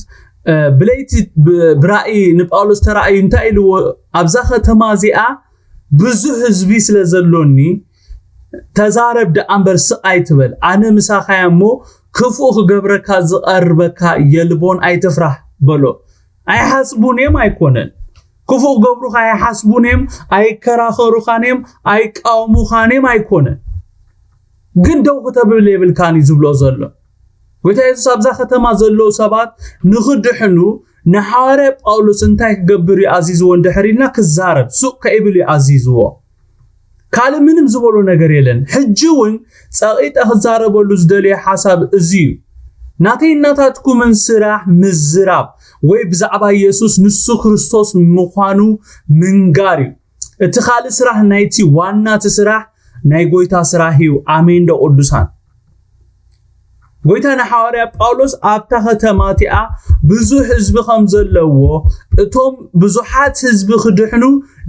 ብለይቲ ብራእይ ንጳውሎስ ተራእዩ እንታይ ኢልዎ? ኣብዛ ከተማ እዚኣ ብዙሕ ህዝቢ ስለ ዘሎኒ ተዛረብ ደኣ እምበር ስቕ ኣይትበል። ኣነ ምሳኻ እየ እሞ ክፉእ ክገብረካ ዝቐርበካ የልቦን፣ ኣይትፍራህ በሎ። ኣይሓስቡን እዮም ኣይኮነን። ክፉእ ክገብሩኻ ኣይሓስቡን እዮም፣ ኣይከራኸሩኻን እዮም፣ ኣይቃወሙኻን እዮም ኣይኮነን። ግን ደው ክተብል የብልካን እዩ ዝብሎ ዘሎ። ጎይታ የሱስ ኣብዛ ከተማ ዘለዉ ሰባት ንኽድሕኑ ንሓዋርያ ጳውሎስ እንታይ ክገብር እዩ ኣዚዝዎ እንድሕር ኢልና ክዛረብ፣ ሱቕ ከይብል እዩ ኣዚዝዎ። ካልእ ምንም ዝበሎ ነገር የለን። ሕጂ እውን ጸቒጠ ክዛረበሉ ዝደልዮ ሓሳብ እዚ እዩ። ናተይ ናታትኩምን ስራሕ ምዝራብ ወይ ብዛዕባ የሱስ ንሱ ክርስቶስ ምዃኑ ምንጋር እዩ። እቲ ካልእ ስራሕ ናይቲ ዋና እቲ ስራሕ ናይ ጎይታ ስራሕ እዩ። ኣሜን ዶ ቅዱሳን? ጎይታ ንሓዋርያ ጳውሎስ ኣብታ ከተማ እቲኣ ብዙሕ ህዝቢ ከም ዘለዎ፣ እቶም ብዙሓት ህዝቢ ክድሕኑ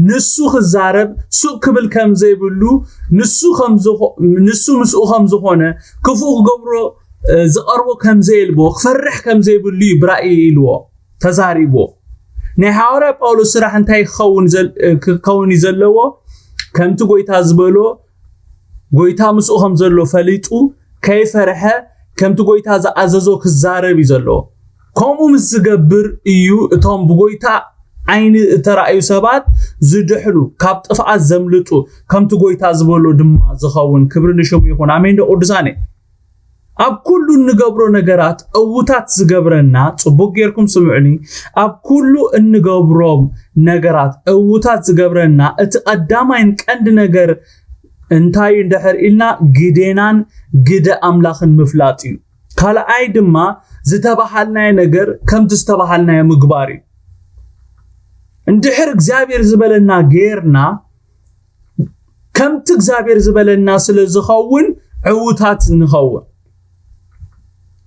ንሱ ክዛረብ ሱቕ ክብል ከም ዘይብሉ፣ ንሱ ከም ዝኾ-፣ ንሱ ምስኡ ከም ዝኾነ፣ ክፉእ ክገብሮ እ፣ ዝቐርቦ ከም ዘየልቦ፣ ክፈርሕ ከም ዘይብሉ እዩ ብራእይ ኢልዎ፣ ተዛሪብዎ። ናይ ሓዋርያ ጳውሎስ ስራሕ እንታይ ክኸውን ዘል-፣ እ፣ ክኸውን እዩ ዘለዎ? ከምቲ ጎይታ ዝበሎ፣ ጎይታ ምስኡ ከም ዘሎ ፈሊጡ፣ ከይፈርሐ፣ ከምቲ ጎይታ ዝኣዘዞ ክዛረብ እዩ ዘለዎ። ከምኡ ምስ ዝገብር እዩ እቶም ብጎይታ ዓይኒ እተራእዩ ሰባት ዝድሕኑ፣ ካብ ጥፍኣት ዘምልጡ፣ ከምቲ ጎይታ ዝበሎ ድማ ዝኸውን። ክብሪ ንሽሙ ይኹን። ኣሜን ዶ ቅዱሳነይ? ኣብ ኩሉ እንገብሮ ነገራት ዕዉታት ዝገብረና፣ ጽቡቕ ጌርኩም ስምዑኒ፣ ኣብ ኩሉ እንገብሮም ነገራት ዕዉታት ዝገብረና እቲ ቀዳማይን ቀንዲ ነገር እንታይ እዩ እንድሕር ኢልና፣ ግዴናን ግደ ኣምላኽን ምፍላጥ እዩ። ካልኣይ ድማ ዝተባሃልናዮ ነገር ከምቲ ዝተባሃልናዮ ምግባር እዩ። እንድሕር እግዚኣብሔር ዝበለና ጌርና፣ ከምቲ እግዚኣብሔር ዝበለና ስለ ዝኸውን ዕዉታት ንኸውን።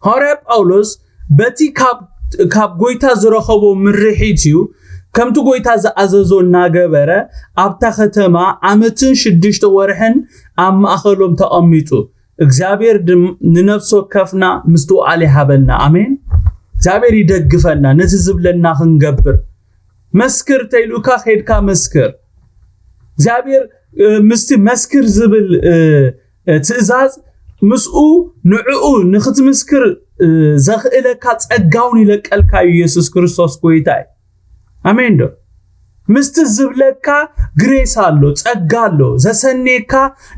ሃዋርያ ጳውሎስ በቲ ካብ፣ ካብ ጎይታ ዝረኸቦ ምርሒት እዩ፣ ከምቲ ጎይታ ዝኣዘዞ እናገበረ ኣብታ ከተማ ዓመትን ሽዱሽተ ወርሕን ኣብ ማእኸሎም ተቐሚጡ። እግዚኣብሔር ድም-፣ ንነፍሲ ወከፍና ምስትውዓል ይሃበና። ኣሜን። እግዚኣብሔር ይደግፈና ነቲ ዝብለና ክንገብር። መስክር ተይሉካ ኸይድካ መስክር። እግዚኣብሔር፣ እ፣ ምስቲ መስክር ዝብል፣ እ፣ እ፣ ትእዛዝ ምስኡ ንዕኡ ንኽትምስክር፣ እ፣ ዘኽእለካ ጸጋ እውን ይለቀልካ እዩ። ኢየሱስ ክርስቶስ ጎይታ እዩ። ኣሜን ዶ? ምስቲ ዝብለካ ግሬስ ኣሎ፣ ጸጋ ኣሎ፣ ዘሰንየካ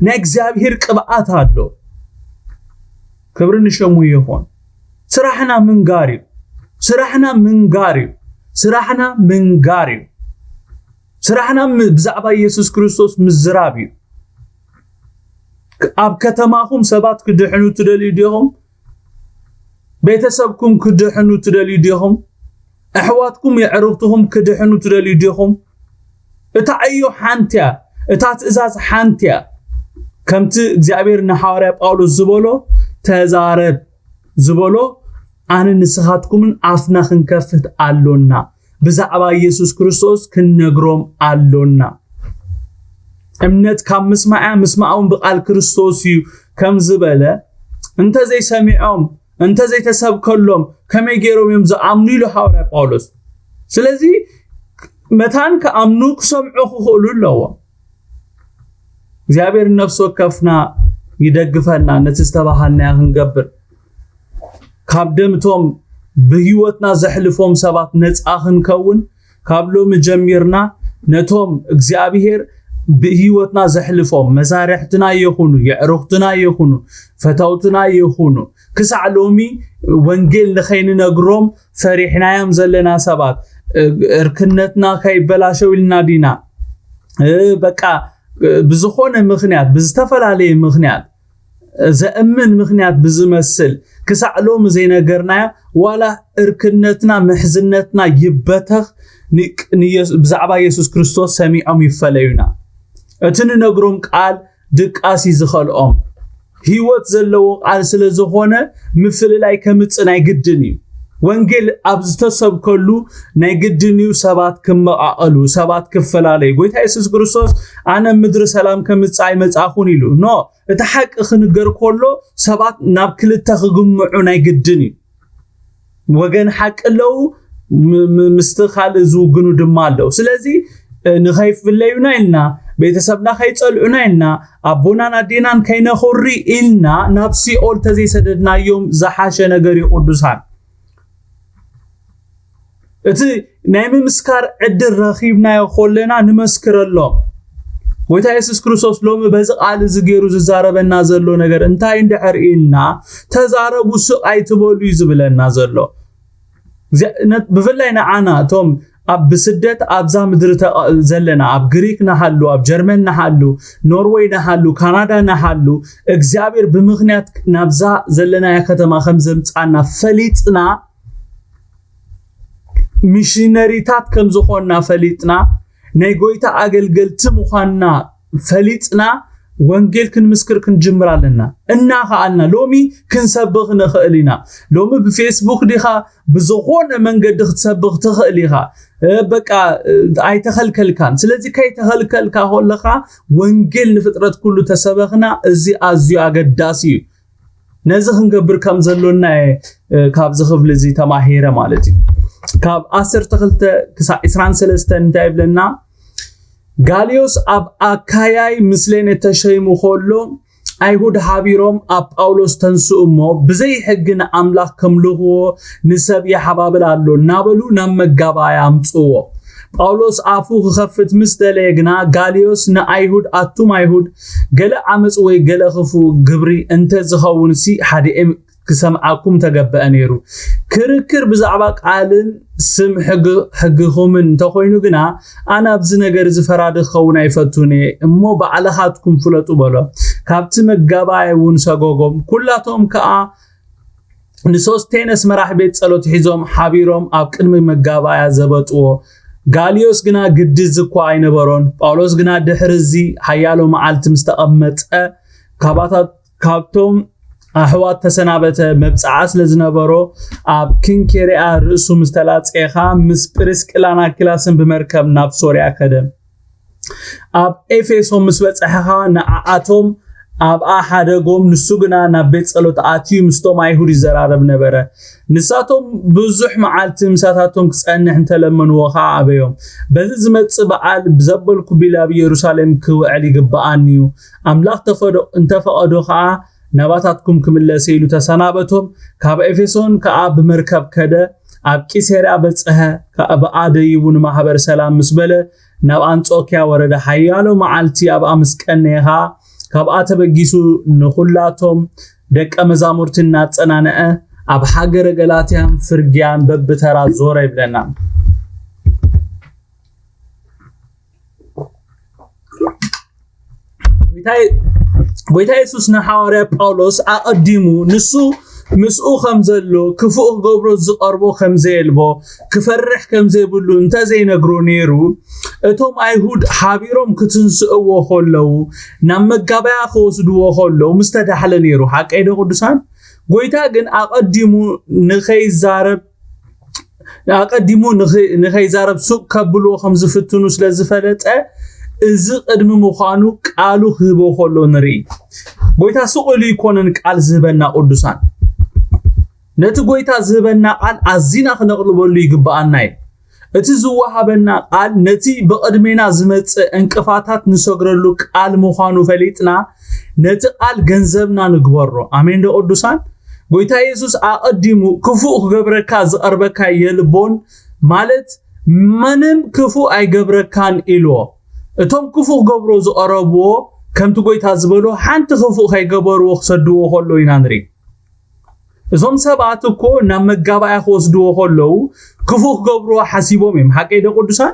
ናይ እግዚኣብሔር ቅብኣት ኣሎ። ክብሪ ንሸሙ ይኹን። ስራሕና ምንጋር እዩ። ስራሕና ምንጋር እዩ። ስራሕና ምንጋር እዩ። ስራሕና ም-፣ ብዛዕባ ኢየሱስ ክርስቶስ ምዝራብ እዩ። ኣብ ከተማኹም ሰባት ክድሕኑ ትደልዩ ዲኹም? ቤተሰብኩም ክድሕኑ ትደልዩ ዲኹም? ኣሕዋትኩም የዕሩኽትኹም ክድሕኑ ትደልዩ ዲኹም? እታ ዕዮ ሓንቲ እያ። እታ ትእዛዝ ሓንቲ እያ። ከምቲ እግዚኣብሔር ንሓዋርያ ጳውሎስ ዝበሎ፣ "ተዛረብ" ዝበሎ፣ ኣነ ንስኻትኩምን ኣፍና ክንከፍት ኣሎና። ብዛዕባ ኢየሱስ ክርስቶስ ክንነግሮም ኣሎና። እምነት ካብ ምስማዕ እያ፣ ምስማዕ እውን ብቃል ክርስቶስ እዩ ከም ዝበለ፣ እንተዘይሰሚዖም፣ እንተዘይተሰብከሎም ከመይ ገይሮም እዮም ዝኣምኑ? ኢሉ ሃዋርያ ጳውሎስ። ስለዚ መታን ክኣምኑ ክሰምዑ ክኽእሉ ኣለዎም። እግዚኣብሔር ነፍሲ ወከፍና ይደግፈና፣ ነቲ ዝተባሃልናዮ ክንገብር፣ ካብ ደምቶም ብህይወትና ዘሕልፎም ሰባት ነፃ ክንከውን፣ ካብ ሎሚ ጀሚርና ነቶም እግዚኣብሔር ብህይወትና ዘሕልፎም መሳርሕትና ይኹኑ፣ የዕሩኽትና ይኹኑ፣ ፈተውትና ይኹኑ፣ ክሳዕ ሎሚ ወንጌል ንኸይንነግሮም ፈሪሕናዮም ዘለና ሰባት፣ እርክነትና ከይበላሸው ኢልና ዲና፣ በቃ ብዝኾነ ምኽንያት፣ ብዝተፈላለየ ምኽንያት፣ ዘእምን ምኽንያት ብዝመስል ክሳዕ ሎሚ ዘይነገርናዮ፣ ዋላ እርክነትና ምሕዝነትና ይበተኽ፣ ብዛዕባ የሱስ ክርስቶስ ሰሚዖም ይፈለዩና። እቲ ንነግሮም ቃል ድቃስ እዩ ዝኸልኦም። ህይወት ዘለዎ ቃል ስለ ዝኾነ ምፍልላይ ከምጽእ ናይ ግድን እዩ። ወንጌል ኣብ ዝተሰብከሉ ናይ ግድን እዩ ሰባት ክመቓቐሉ፣ ሰባት ክፈላለዩ። ጎይታ የሱስ ክርስቶስ ኣነ ምድሪ ሰላም ከምጽእ ኣይመጻኹን ኢሉ። ኖ፣ እቲ ሓቂ ክንገር ከሎ ሰባት ናብ ክልተ ክግምዑ ናይ ግድን እዩ። ወገን ሓቂ ኣለዉ፣ ምስቲ ካልእ ዝውግኑ ድማ ኣለዉ። ስለዚ ንኸይፍለዩና ኢልና፣ ቤተሰብና ከይጸልዑና ኢልና፣ ኣቦናን ኣዴናን ከይነኹሪ ኢልና ናብ ሲኦል ተዘይሰደድናዮም ዝሓሸ ነገር እዩ። ቅዱሳን፣ እቲ ናይ ምምስካር ዕድል ረኺብናዮ ከለና ንመስክረሎም። ጎይታ የሱስ ክርስቶስ ሎሚ በዚ ቃል እዚ ገይሩ ዝዛረበና ዘሎ ነገር እንታይ እንድሕር ኢልና፣ ተዛረቡ ስቕ ኣይትበሉ እዩ ዝብለና ዘሎ። ብፍላይ ንዓና እቶም ኣብ ብስደት ኣብዛ ምድሪ ዘለና፣ ኣብ ግሪክ ንሃሉ፣ ኣብ ጀርመን ንሃሉ፣ ኖርወይ ንሃሉ፣ ካናዳ ንሃሉ፣ እግዚኣብሔር ብምኽንያት ናብዛ ዘለናያ ከተማ ከም ዘምጻና ፈሊጥና፣ ሚሽነሪታት ከም ዝኾንና ፈሊጥና፣ ናይ ጎይታ ኣገልገልቲ ምዃንና ፈሊጥና፣ ወንጌል ክንምስክር ክንጅምር ኣለና። እናኸኣልና ሎሚ ክንሰብኽ ንኽእል ኢና። ሎሚ ብፌስቡክ ዲኻ ብዝኾነ መንገዲ ክትሰብኽ ትኽእል ኢኻ። በቃ ኣይተኸልከልካን። ስለዚ ከይተኸልከልካ ከለኻ ወንጌል ንፍጥረት ኩሉ ተሰበኽና፣ እዚ ኣዝዩ ኣገዳሲ እዩ። ነዚ ክንገብር ከም ዘሎና እየ ካብዚ ክፍሊ እዚ ተማሂረ ማለት እዩ። ካብ ዓሰርተ ክልተ ክሳዕ ዕስራን ሰለስተን እንታይ ይብለና? ጋልዮስ ኣብ ኣካያይ ምስሌነ ተሸይሙ ከሎ ኣይሁድ ሓቢሮም ኣብ ጳውሎስ ተንስኡ እሞ፣ ብዘይ ሕጊ ንኣምላኽ ከምልኽዎ ንሰብ ይሓባብል ኣሎ እናበሉ ናብ መጋባእያ ኣምጽእዎ። ጳውሎስ ኣፉ ክኸፍት ምስ ደለየ ግና፣ ጋልዮስ ንኣይሁድ፣ ኣቱም ኣይሁድ፣ ገለ ዓመጽ ወይ ገለ ክፉእ ግብሪ እንተ ዝኸውንሲ፣ ሓዲኤ ክሰምዓኩም ተገበአ ነይሩ። ክርክር ብዛዕባ ቃልን ስም ሕግኹምን እንተኾይኑ ግና፣ ኣነ ኣብዚ ነገር እዚ ፈራዲ ክኸውን ኣይፈቱን እየ እሞ፣ ባዕልኻትኩም ፍለጡ በሎ። ካብቲ መጋባእያ እውን ሰጎጎም። ኩላቶም ከኣ ንሶስቴነስ መራሕ ቤት ጸሎት ሒዞም ሓቢሮም ኣብ ቅድሚ መጋባእያ ዘበጥዎ። ጋልዮስ ግና ግዲ እዚ እኳ ኣይነበሮን። ጳውሎስ ግና ድሕሪ እዚ ሓያሎ መዓልቲ ምስ ተቐመጠ፣ ካባታት ካብቶም ኣሕዋት ተሰናበተ። መብጽዓ ስለ ዝነበሮ ኣብ ክንኬርያ ርእሱ ምስ ተላጽየ ኸኣ ምስ ጵርስቅላን ኣኪላስን ብመርከብ ናብ ሶርያ ከደ። ኣብ ኤፌሶን ምስ በጽሐ ኸኣ ንዓኣቶም ኣብኣ ሓደጎም። ንሱ ግና ናብ ቤት ጸሎት ኣትዩ ምስቶም ኣይሁድ ይዘራረብ ነበረ። ንሳቶም ብዙሕ መዓልቲ ምሳታቶም ክጸንሕ እንተለመንዎ ኸኣ ኣበዮም። በዚ ዝመጽእ በዓል ብዘበልኩ ቢል ኣብ ኢየሩሳሌም ክውዕል ይግብኣኒ እዩ። ኣምላኽ ተፈዶ-፣ እንተፈቐዶ ኸኣ ናባታትኩም ክምለስ ኢሉ ተሰናበቶም። ካብ ኤፌሶን ከኣ ብመርከብ ከደ፣ ኣብ ቂሰርያ በጽሐ። ከኣ ብኣ ደይቡ ንማሕበር ሰላም ምስ በለ ናብ ኣንጾክያ ወረደ። ሓያሎ መዓልቲ ኣብኣ ምስ ቀነየ ኸኣ ካብኣ ተበጊሱ ንኹላቶም ደቀ መዛሙርቲ እናጸናንዐ ኣብ ሃገረ ገላትያን ፍርግያን በብተራ ዞረ ይብለና። ጎይታ፣ ጎይታ የሱስ ንሓዋርያ ጳውሎስ ኣቐዲሙ ንሱ ምስኡ ከም ዘሎ፣ ክፉእ ክገብሮ ዝቐርቦ ከም ዘየልቦ፣ ክፈርሕ ከም ዘይብሉ እንተ ዘይነግሮ ነይሩ፣ እቶም ኣይሁድ ሓቢሮም ክትንስእዎ ከለዉ፣ ናብ መጋባያ ክወስድዎ ከለዉ ምስተዳሕለ ነይሩ። ሓቀይ ዶ ቅዱሳን? ጎይታ ግን ኣቐዲሙ ንኸይዛረብ ኣቐዲሙ ንኸ-፣ ንኸይዛረብ ሱቕ ከብልዎ ከም ዝፍትኑ ስለ ዝፈለጠ፣ እዚ ቅድሚ ምዃኑ ቃሉ ክህቦ ከሎ ንርኢ። ጎይታ ሱቕ ኢሉ ኣይኮነን ቃል ዝህበና ቅዱሳን። ነቲ ጎይታ ዝህበና ቃል ኣዚና ክነቕልበሉ ይግብኣና እዩ። እቲ ዝወሃበና ቃል ነቲ ብቕድሜና ዝመጽእ ዕንቅፋታት ንሰግረሉ ቃል ምዃኑ ፈሊጥና፣ ነቲ ቃል ገንዘብና ንግበሮ። ኣሜን ዶ ቅዱሳን? ጎይታ የሱስ ኣቐዲሙ ክፉእ ክገብረካ ዝቐርበካ የልቦን፣ ማለት ምንም ክፉእ ኣይገብረካን ኢልዎ። እቶም ክፉእ ክገብሮ ዝቐረብዎ ከምቲ ጎይታ ዝበሎ ሓንቲ ክፉእ ከይገበርዎ ክሰድዎ ከሎ ኢና ንርኢ። እዞም ሰባት እኮ ናብ መጋባእያ ክወስድዎ ከለዉ ክፉእ ክገብርዎ ሓሲቦም እዮም። ሓቀይ ዶ ቅዱሳን?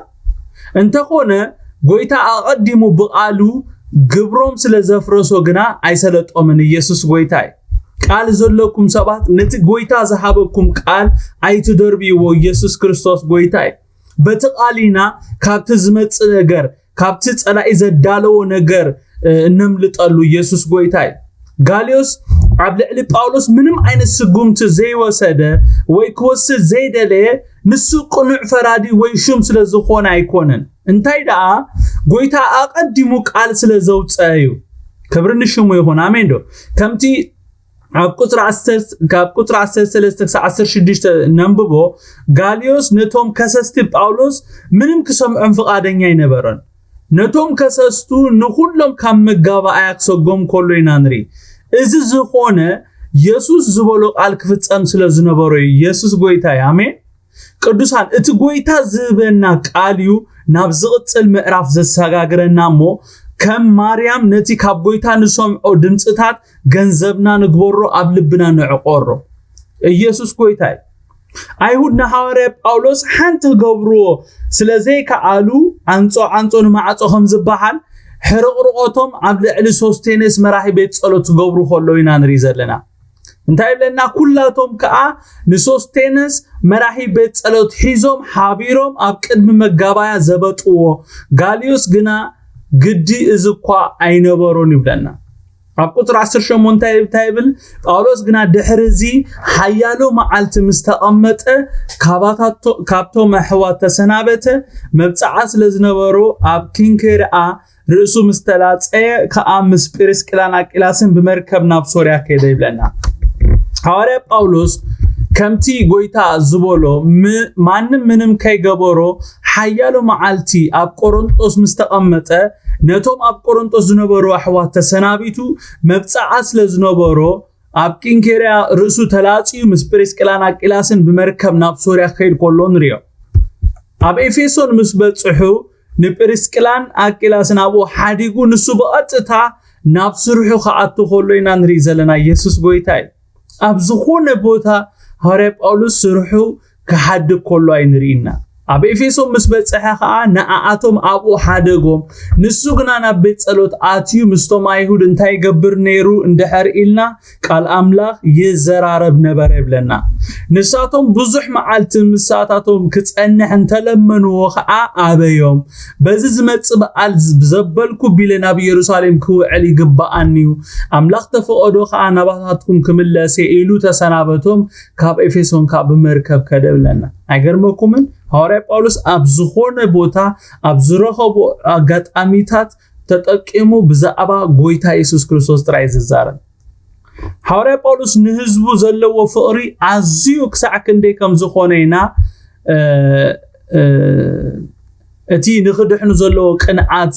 እንተኾነ ጎይታ ኣቐዲሙ ብቓሉ ግብሮም ስለ ዘፍረሶ ግና ኣይሰለጦምን። ኢየሱስ ጎይታ እዩ። ቃል ዘለኩም ሰባት ነቲ ጎይታ ዝሃበኩም ቃል ኣይትደርብይዎ። ኢየሱስ ክርስቶስ ጎይታ እዩ። በቲ ቃል ኢና ካብቲ ዝመጽእ ነገር ካብቲ ጸላኢ ዘዳለዎ ነገር እነምልጠሉ ኢየሱስ ጎይታ እዩ። ጋልዮስ ኣብ ልዕሊ ጳውሎስ ምንም ዓይነት ስጉምቲ ዘይወሰደ ወይ ክወስድ ዘይደለየ ንሱ ቅኑዕ ፈራዲ ወይ ሹም ስለ ዝኾነ ኣይኮነን። እንታይ ደኣ ጎይታ ኣቐዲሙ ቃል ስለ ዘውፀአ እዩ። ክብሪ ንሽሙ ይኹን። ኣሜን ዶ? ከምቲ ኣብ ቁፅሪ ዓሰርተ ካብ ቁፅሪ ዓሰርተ ሰለስተ ክሳብ ዓሰርተ ሽዱሽተ ነንብቦ። ጋልዮስ ነቶም ከሰስቲ ጳውሎስ ምንም ክሰምዖም ፍቓደኛ ኣይነበረን። ነቶም ከሰስቱ ንኹሎም ካብ መጋባእያ ክሰጎም ከሎ ኢና ንርኢ። እዚ ዝኾነ የሱስ ዝበሎ ቃል ክፍጸም ስለ ዝነበሮ እዩ። የሱስ ጎይታ እዩ። ኣሜን። ቅዱሳን፣ እቲ ጎይታ ዝህበና ቃል እዩ ናብ ዝቕጽል ምዕራፍ ዘሰጋግረና እሞ ከም ማርያም ነቲ ካብ ጎይታ ንሰምዖ ድምፅታት ገንዘብና ንግበሮ፣ ኣብ ልብና ንዕቆሮ። ኢየሱስ ጎይታ እዩ። ኣይሁድ ንሃዋርያ ጳውሎስ ሓንቲ ክገብርዎ ስለ ዘይከኣሉ ዓንጾ ዓንጾ ንማዕጾ ከም ዝበሃል ሕርቕርቖቶም ኣብ ልዕሊ ሶስቴነስ መራሒ ቤት ጸሎት ክገብሩ ከለዉ ኢና ንርኢ ዘለና። እንታይ ይብለና? ኩላቶም ከኣ ንሶስቴነስ መራሒ ቤት ጸሎት ሒዞም ሓቢሮም ኣብ ቅድሚ መጋባያ ዘበጥዎ። ጋልዮስ ግና ግዲ እዚ እኳ ኣይነበሮን ይብለና። ኣብ ቁጽሪ ዓሰርተ ሸሞንተ እንታይ ይብል? ጳውሎስ ግና ድሕሪ እዚ ሓያሎ መዓልቲ ምስ ተቐመጠ ካባታቶ- ካብቶም ኣሕዋት ተሰናበተ። መብጽዓ ስለ ዝነበሮ ኣብ ኪንኬርኣ ርእሱ ምስ ተላጸየ ከኣ ምስ ጲርስቅላን ኣቂላስን ብመርከብ ናብ ሶርያ ከይደ ይብለና። ሃዋርያ ጳውሎስ ከምቲ ጎይታ ዝበሎ ም- ማንም ምንም ከይገበሮ ሓያሎ መዓልቲ ኣብ ቆሮንጦስ ምስ ተቐመጠ ነቶም ኣብ ቆሮንጦስ ዝነበሩ ኣሕዋት ተሰናቢቱ መብጽዓ ስለ ዝነበሮ ኣብ ኪንኬርያ ርእሱ ተላጽዩ ምስ ጲርስቅላን ኣቂላስን ብመርከብ ናብ ሶርያ ክኸይድ ከሎ ንሪኦ። ኣብ ኤፌሶን ምስ በጽሑ ንጲርስቅላን ኣቂላስን ኣብኡ ሓዲጉ ንሱ ብቐጥታ ናብ ስርሑ ክኣቱ ከሎ ኢና ንርኢ ዘለና። ኢየሱስ ጎይታ እዩ። ኣብ ዝኾነ ቦታ ሃዋርያ ጳውሎስ ስርሑ ክሓድግ ከሎ ኣይንርኢና። ኣብ ኤፌሶን ምስ በጽሐ ኸኣ ንኣኣቶም ኣብኡ ሓደጎም። ንሱ ግና ናብ ቤት ጸሎት ኣትዩ ምስቶም ኣይሁድ እንታይ ይገብር ነይሩ እንድሕር ኢልና ቃል ኣምላኽ ይዘራረብ ነበረ ይብለና። ንሳቶም ብዙሕ መዓልቲ ምሳታቶም ክጸንሕ እንተለመንዎ ኸኣ ኣበዮም። በዚ ዝመጽእ በዓል ብዘበልኩ ቢለ ናብ ኢየሩሳሌም ክውዕል ይግብኣኒ እዩ። ኣምላኽ ተፈቐዶ ኸኣ ናባታትኩም ክምለስ እየ ኢሉ ተሰናበቶም። ካብ ኤፌሶን ከኣ ብመርከብ ከደ ይብለና። ኣይገርመኩምን? ሃዋርያ ጳውሎስ ኣብ ዝኾነ ቦታ ኣብ ዝረኸቦ ኣጋጣሚታት ተጠቂሙ ብዛዕባ ጎይታ የሱስ ክርስቶስ ጥራይ ዝዛረብ። ሃዋርያ ጳውሎስ ንህዝቡ ዘለዎ ፍቕሪ ኣዝዩ ክሳዕ ክንደይ ከም ዝኾነ ኢና እቲ ንኽድሕኑ ዘለዎ ቅንዓት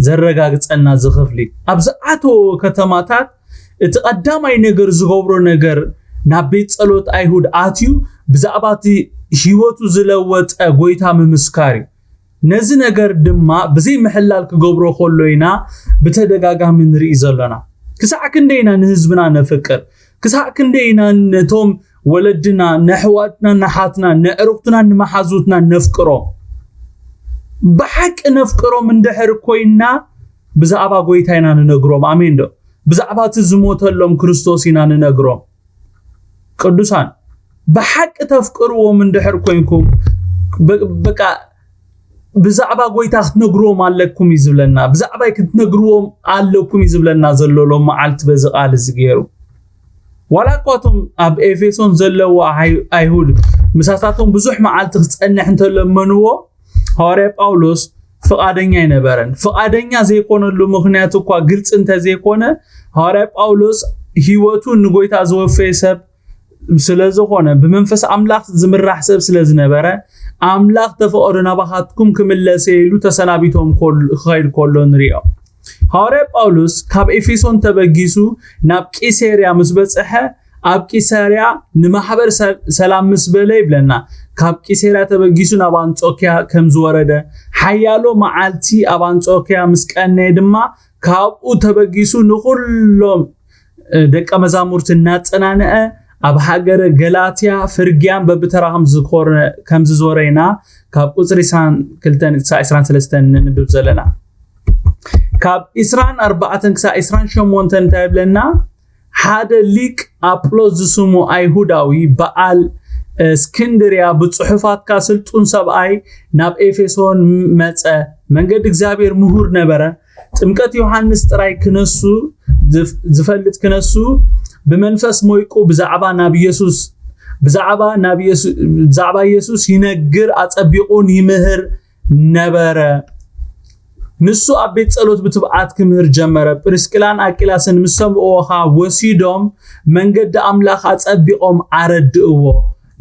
ዘረጋግጸልና ዝኽፍሊ። ኣብ ዝኣተዎ ከተማታት እቲ ቀዳማይ ነገር ዝገብሮ ነገር ናብ ቤት ጸሎት ኣይሁድ ኣትዩ ብዛዕባ እቲ ህይወቱ ዝለወጠ ጎይታ ምምስካር እዩ። ነዚ ነገር ድማ ብዘይ ምሕላል ክገብሮ ከሎ ኢና ብተደጋጋሚ ንርኢ ዘሎና። ክሳዕ ክንደይ ኢና ንህዝብና ነፍቅር? ክሳዕ ክንደይ ኢና ነቶም ወለድና፣ ነሕዋትና፣ ነሓትና፣ ነዕሩኽትና፣ ንመሓዙትና ነፍቅሮም? ብሓቂ ነፍቅሮም እንድሕር ኮይና ብዛዕባ ጎይታ ኢና ንነግሮም። ኣሜን ዶ? ብዛዕባ እቲ ዝሞተሎም ክርስቶስ ኢና ንነግሮም። ቅዱሳን፣ ብሓቂ ተፍቅርዎም እንድሕር ኮይንኩም በቃ ብዛዕባ ጎይታ ክትነግርዎም ኣለኩም እዩ ዝብለና። ብዛዕባይ ክትነግርዎም ኣለኩም እዩ ዝብለና ዘሎ ሎም መዓልቲ በዚ ቃል እዚ ገይሩ። ዋላ እኳ እቶም ኣብ ኤፌሶን ዘለዎ ኣይሁድ ምሳታቶም ብዙሕ መዓልቲ ክጸንሕ እንተለመንዎ ሃዋርያ ጳውሎስ ፍቓደኛ ኣይነበረን። ፍቓደኛ ዘይኮነሉ ምኽንያት እኳ ግልፂ እንተዘይኮነ ሃዋርያ ጳውሎስ ህይወቱ ንጎይታ ዝወፈየ ሰብ ስለ ዝኾነ ብመንፈስ ኣምላኽ ዝምራሕ ሰብ ስለ ዝነበረ ኣምላኽ ተፈቐዶ ናባኻትኩም ክምለሰ ኢሉ ተሰናቢቶም ክኸይድ ከሎ ንሪኦ። ሃዋርያ ጳውሎስ ካብ ኤፌሶን ተበጊሱ ናብ ቂሴርያ ምስ በጽሐ፣ ኣብ ቂሳርያ ንማሕበር ሰላም ምስ በለ ይብለና፣ ካብ ቂሳርያ ተበጊሱ ናብ ኣንጾኪያ ከም ዝወረደ፣ ሓያሎ መዓልቲ ኣብ ኣንጾኪያ ምስ ቀነየ ድማ፣ ካብኡ ተበጊሱ ንኹሎም ደቀ መዛሙርቲ እናጸናንዐ ኣብ ሃገረ ገላትያ፣ ፍርግያን በብተራ ከም ዝዞረ ኢና ካብ ቁጽሪ ዕስራን ክልተን ክሳብ ዕስራን ሰለስተን ንንብብ ዘለና። ካብ ዕስራን ኣርባዕተን ክሳብ ዕስራን ሸሞንተን እንታይ ይብለና? ሓደ ሊቅ ኣጵሎስ ዝስሙ ኣይሁዳዊ በዓል እስክንድርያ ብጽሑፋትካ ስልጡን ሰብኣይ ናብ ኤፌሶን መጸ። መንገዲ እግዚኣብሔር ምሁር ነበረ። ጥምቀት ዮሃንስ ጥራይ ክነሱ ዝፈልጥ ክነሱ ብመንፈስ ሞይቁ ብዛዕባ ናብ ኢየሱስ ብዛዕባ ናብ ኢየሱስ ብዛዕባ ኢየሱስ ይነግር ኣጸቢቑን ይምህር ነበረ። ንሱ ኣብ ቤት ጸሎት ብትብዓት ክምህር ጀመረ። ፕሪስቅላን ኣቂላስን ምስ ሰምዕዎ ኸኣ ወሲዶም መንገዲ ኣምላኽ ኣጸቢቖም ኣረድእዎ።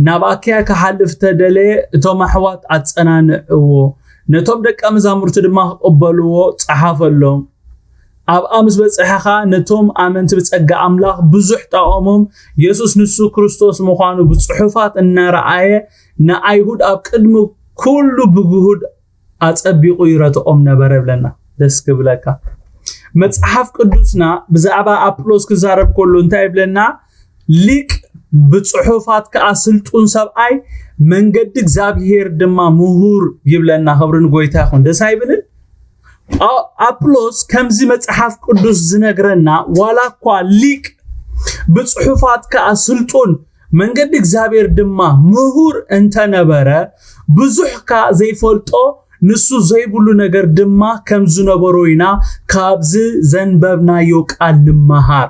ናብ ኣኪያ ክሓልፍ ተደለየ እቶም ኣሕዋት ኣጸናንዕዎ። ነቶም ደቀ መዛሙርቲ ድማ ክቕበልዎ ጸሓፈሎም። ኣብኣ ምስ በጽሐኻ ነቶም ኣመንቲ ብጸጋ ኣምላኽ ብዙሕ ጠቐሞም። የሱስ ንሱ ክርስቶስ ምዃኑ ብጽሑፋት እናረኣየ ንኣይሁድ ኣብ ቅድሚ ኩሉ ብግሁድ ኣጸቢቑ ይረትኦም ነበረ ይብለና። ደስ ክብለካ። መጽሓፍ ቅዱስና ብዛዕባ ኣጵሎስ ክዛረብ ከሎ እንታይ ይብለና? ሊቅ ብጽሑፋት ከኣ ስልጡን ሰብኣይ መንገዲ እግዚኣብሔር ድማ ምሁር ይብለና። ክብሪ ንጎይታ ይኹን። ደስ ኣይብልን? ኣፕሎስ ከምዚ መጽሓፍ ቅዱስ ዝነግረና ዋላ እኳ ሊቅ ብጽሑፋት ከኣ ስልጡን መንገዲ እግዚኣብሔር ድማ ምሁር እንተነበረ ብዙሕካ ዘይፈልጦ ንሱ ዘይብሉ ነገር ድማ ከም ዝነበሮ ኢና ካብዚ ዘንበብናዮ ቃል ንመሃር።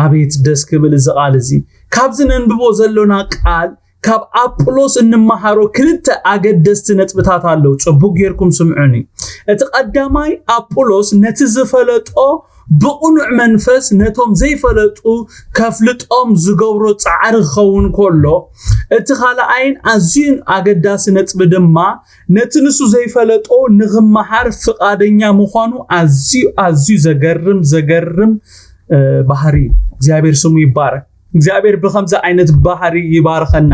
ኣቤት ደስ ክብል እዚ ቃል እዚ። ካብዚ ነንብቦ ዘሎና ቃል ካብ ኣጵሎስ እንመሃሮ ክልተ ኣገደስቲ ነጥብታት ኣለዉ። ጽቡቕ ጌርኩም ስምዑኒ። እቲ ቀዳማይ ኣጵሎስ ነቲ ዝፈለጦ ብቕኑዕ መንፈስ ነቶም ዘይፈለጡ ከፍልጦም ዝገብሮ ጻዕሪ ክኸውን ከሎ፣ እቲ ካልኣይን ኣዝዩን ኣገዳሲ ነጥቢ ድማ ነቲ ንሱ ዘይፈለጦ ንኽመሃር ፍቓደኛ ምዃኑ ኣዝዩ ኣዝዩ ዘገርም ዘገርም ባህሪ እዩ። እግዚኣብሔር ስሙ ይባረክ። እግዚኣብሔር ብከምዚ ዓይነት ባህሪ ይባርኸና።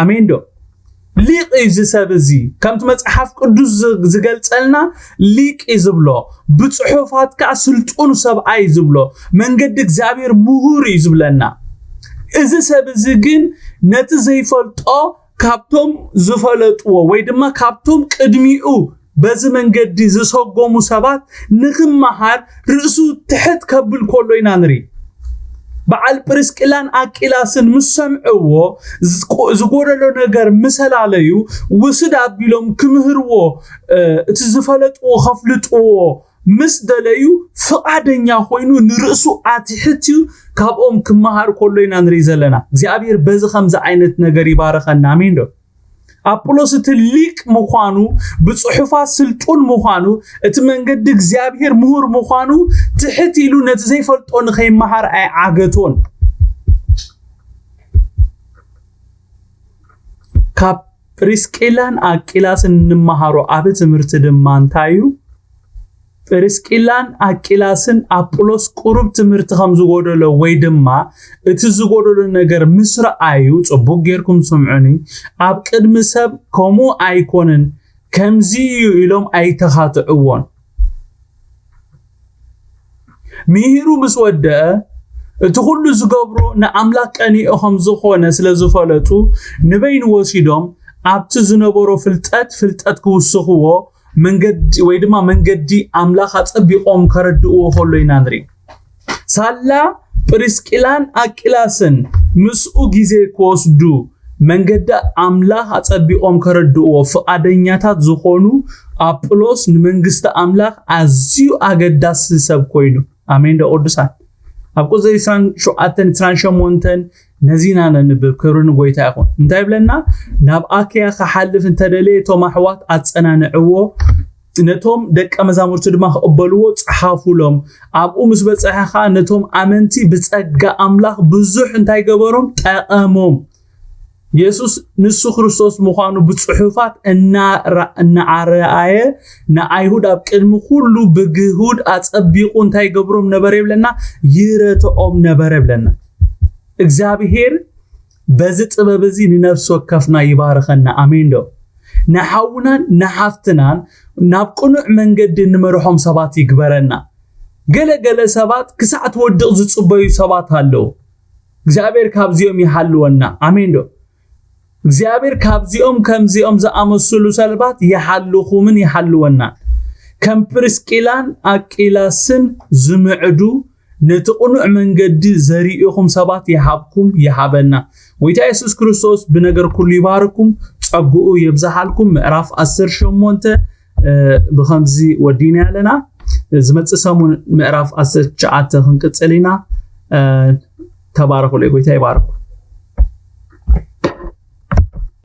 ኣሜን ዶ? ሊቅ እዩ እዚ ሰብ እዚ። ከምቲ መጽሓፍ ቅዱስ ዝገልጸልና ሊቅ እዩ ዝብሎ። ብጽሑፋት ከኣ ስልጡን ሰብኣይ እዩ ዝብሎ። መንገዲ እግዚኣብሔር ምሁር እዩ ዝብለና። እዚ ሰብ እዚ ግን ነቲ ዘይፈልጦ ካብቶም ዝፈለጥዎ ወይ ድማ ካብቶም ቅድሚኡ በዚ መንገዲ ዝሰጎሙ ሰባት ንኽመሃር ርእሱ ትሕት ከብል ከሎ ኢና ንርኢ። በዓል ፕሪስቅላን ኣቂላስን ምስ ሰምዕዎ ዝጎደሎ ነገር ምስ ኣላለዩ ውስድ ኣቢሎም ክምህርዎ እቲ ዝፈለጥዎ ከፍልጥዎ ምስ ደለዩ ፍቓደኛ ኮይኑ ንርእሱ ኣትሕትዩ ካብኦም ክመሃር ከሎ ኢና ንርኢ ዘለና። እግዚኣብሔር በዚ ከምዚ ዓይነት ነገር ይባርኸና። ኣሜን ዶ? ኣጵሎስ እቲ ሊቅ ምዃኑ፣ ብጽሑፋት ስልጡን ምዃኑ፣ እቲ መንገዲ እግዚኣብሔር ምሁር ምዃኑ ትሕት ኢሉ ነቲ ዘይፈልጦ ንኸይመሃር ኣይዓገቶን። ካብ ፕሪስቂላን ኣቂላስን እንመሃሮ ዓቢ ትምህርቲ ድማ እንታይ እዩ? ፕሪስቂላን ኣቂላስን ኣጵሎስ ቁሩብ ትምህርቲ ከም ዝጎደሎ ወይ ድማ እቲ ዝጎደሎ ነገር ምስ ረኣዩ፣ ጽቡቕ ጌርኩም ስምዑኒ፣ ኣብ ቅድሚ ሰብ ከምኡ ኣይኮነን፣ ከምዚ እዩ ኢሎም ኣይተኻትዕዎን። ምሂሩ ምስ ወደአ፣ እቲ ኩሉ ዝገብሮ ንኣምላኽ ቀኒኦ ከም ዝኾነ ስለ ዝፈለጡ፣ ንበይኑ ወሲዶም ኣብቲ ዝነበሮ ፍልጠት ፍልጠት ክውስኽዎ መንገዲ ወይ ድማ መንገዲ ኣምላኽ ኣጸቢቖም ከረድእዎ ከሎ ኢና ንርኢ። ሳላ ፕሪስቂላን ኣቂላስን ምስኡ ግዜ ክወስዱ መንገዲ ኣምላኽ ኣጸቢቖም ከረድእዎ ፍቓደኛታት ዝኾኑ ኣጵሎስ ንመንግስቲ ኣምላኽ ኣዝዩ ኣገዳሲ ሰብ ኮይኑ። ኣሜን ዶ ቅዱሳን? ኣብ ቁጽሪ ዕስራን ሸውዓተን ዕስራን ሸሞንተን ነዚና ነንብብ። ክብሪ ንጎይታ ይኹን። እንታይ ይብለና? ናብ ኣኪያ ክሓልፍ እንተደለየ እቶም ኣሕዋት ኣጸናንዕዎ፣ ነቶም ደቀ መዛሙርቲ ድማ ክቕበልዎ ጸሓፉሎም። ኣብኡ ምስ በጽሐ ኸኣ ነቶም ኣመንቲ ብጸጋ ኣምላኽ ብዙሕ እንታይ ገበሮም? ጠቐሞም። የሱስ ንሱ ክርስቶስ ምዃኑ ብጽሑፋት እናራ- እናዓረኣየ ንኣይሁድ ኣብ ቅድሚ ኩሉ ብግሁድ ኣጸቢቑ እንታይ ይገብሮም ነበረ ይብለና? ይረትዖም ነበረ ይብለና። እግዚኣብሔር በዚ ጥበብ እዚ ንነፍሲ ወከፍና ይባርኸና። ኣሜን ዶ? ንሓውናን ንሓፍትናን ናብ ቅኑዕ መንገዲ እንመርሖም ሰባት ይግበረና። ገለ ገለ ሰባት ክሳዕ ትወድቕ ዝጽበዩ ሰባት ኣለዉ። እግዚኣብሔር ካብዚኦም ይሓልወና። ኣሜን ዶ? እግዚኣብሔር ካብዚኦም ከምዚኦም ዝኣመስሉ ሰባት ይሓልኹምን ይሓልወናን። ከም ፕርስቂላን ኣቂላስን ዝምዕዱ ነቲ ቅኑዕ መንገዲ ዘርእኹም ሰባት ይሃብኩም ይሃበና። ጎይታ የሱስ ክርስቶስ ብነገር ኩሉ ይባርኩም፣ ጸግኡ የብዝሓልኩም። ምዕራፍ ዓሰርተ ሸሞንተ ብኸምዚ ወዲና ኣለና። ዝመጽእ ሰሙን ምዕራፍ ዓሰርተ ትሽዓተ ክንቅጽል ኢና። ተባረኹለይ። ጎይታ ይባርኩም።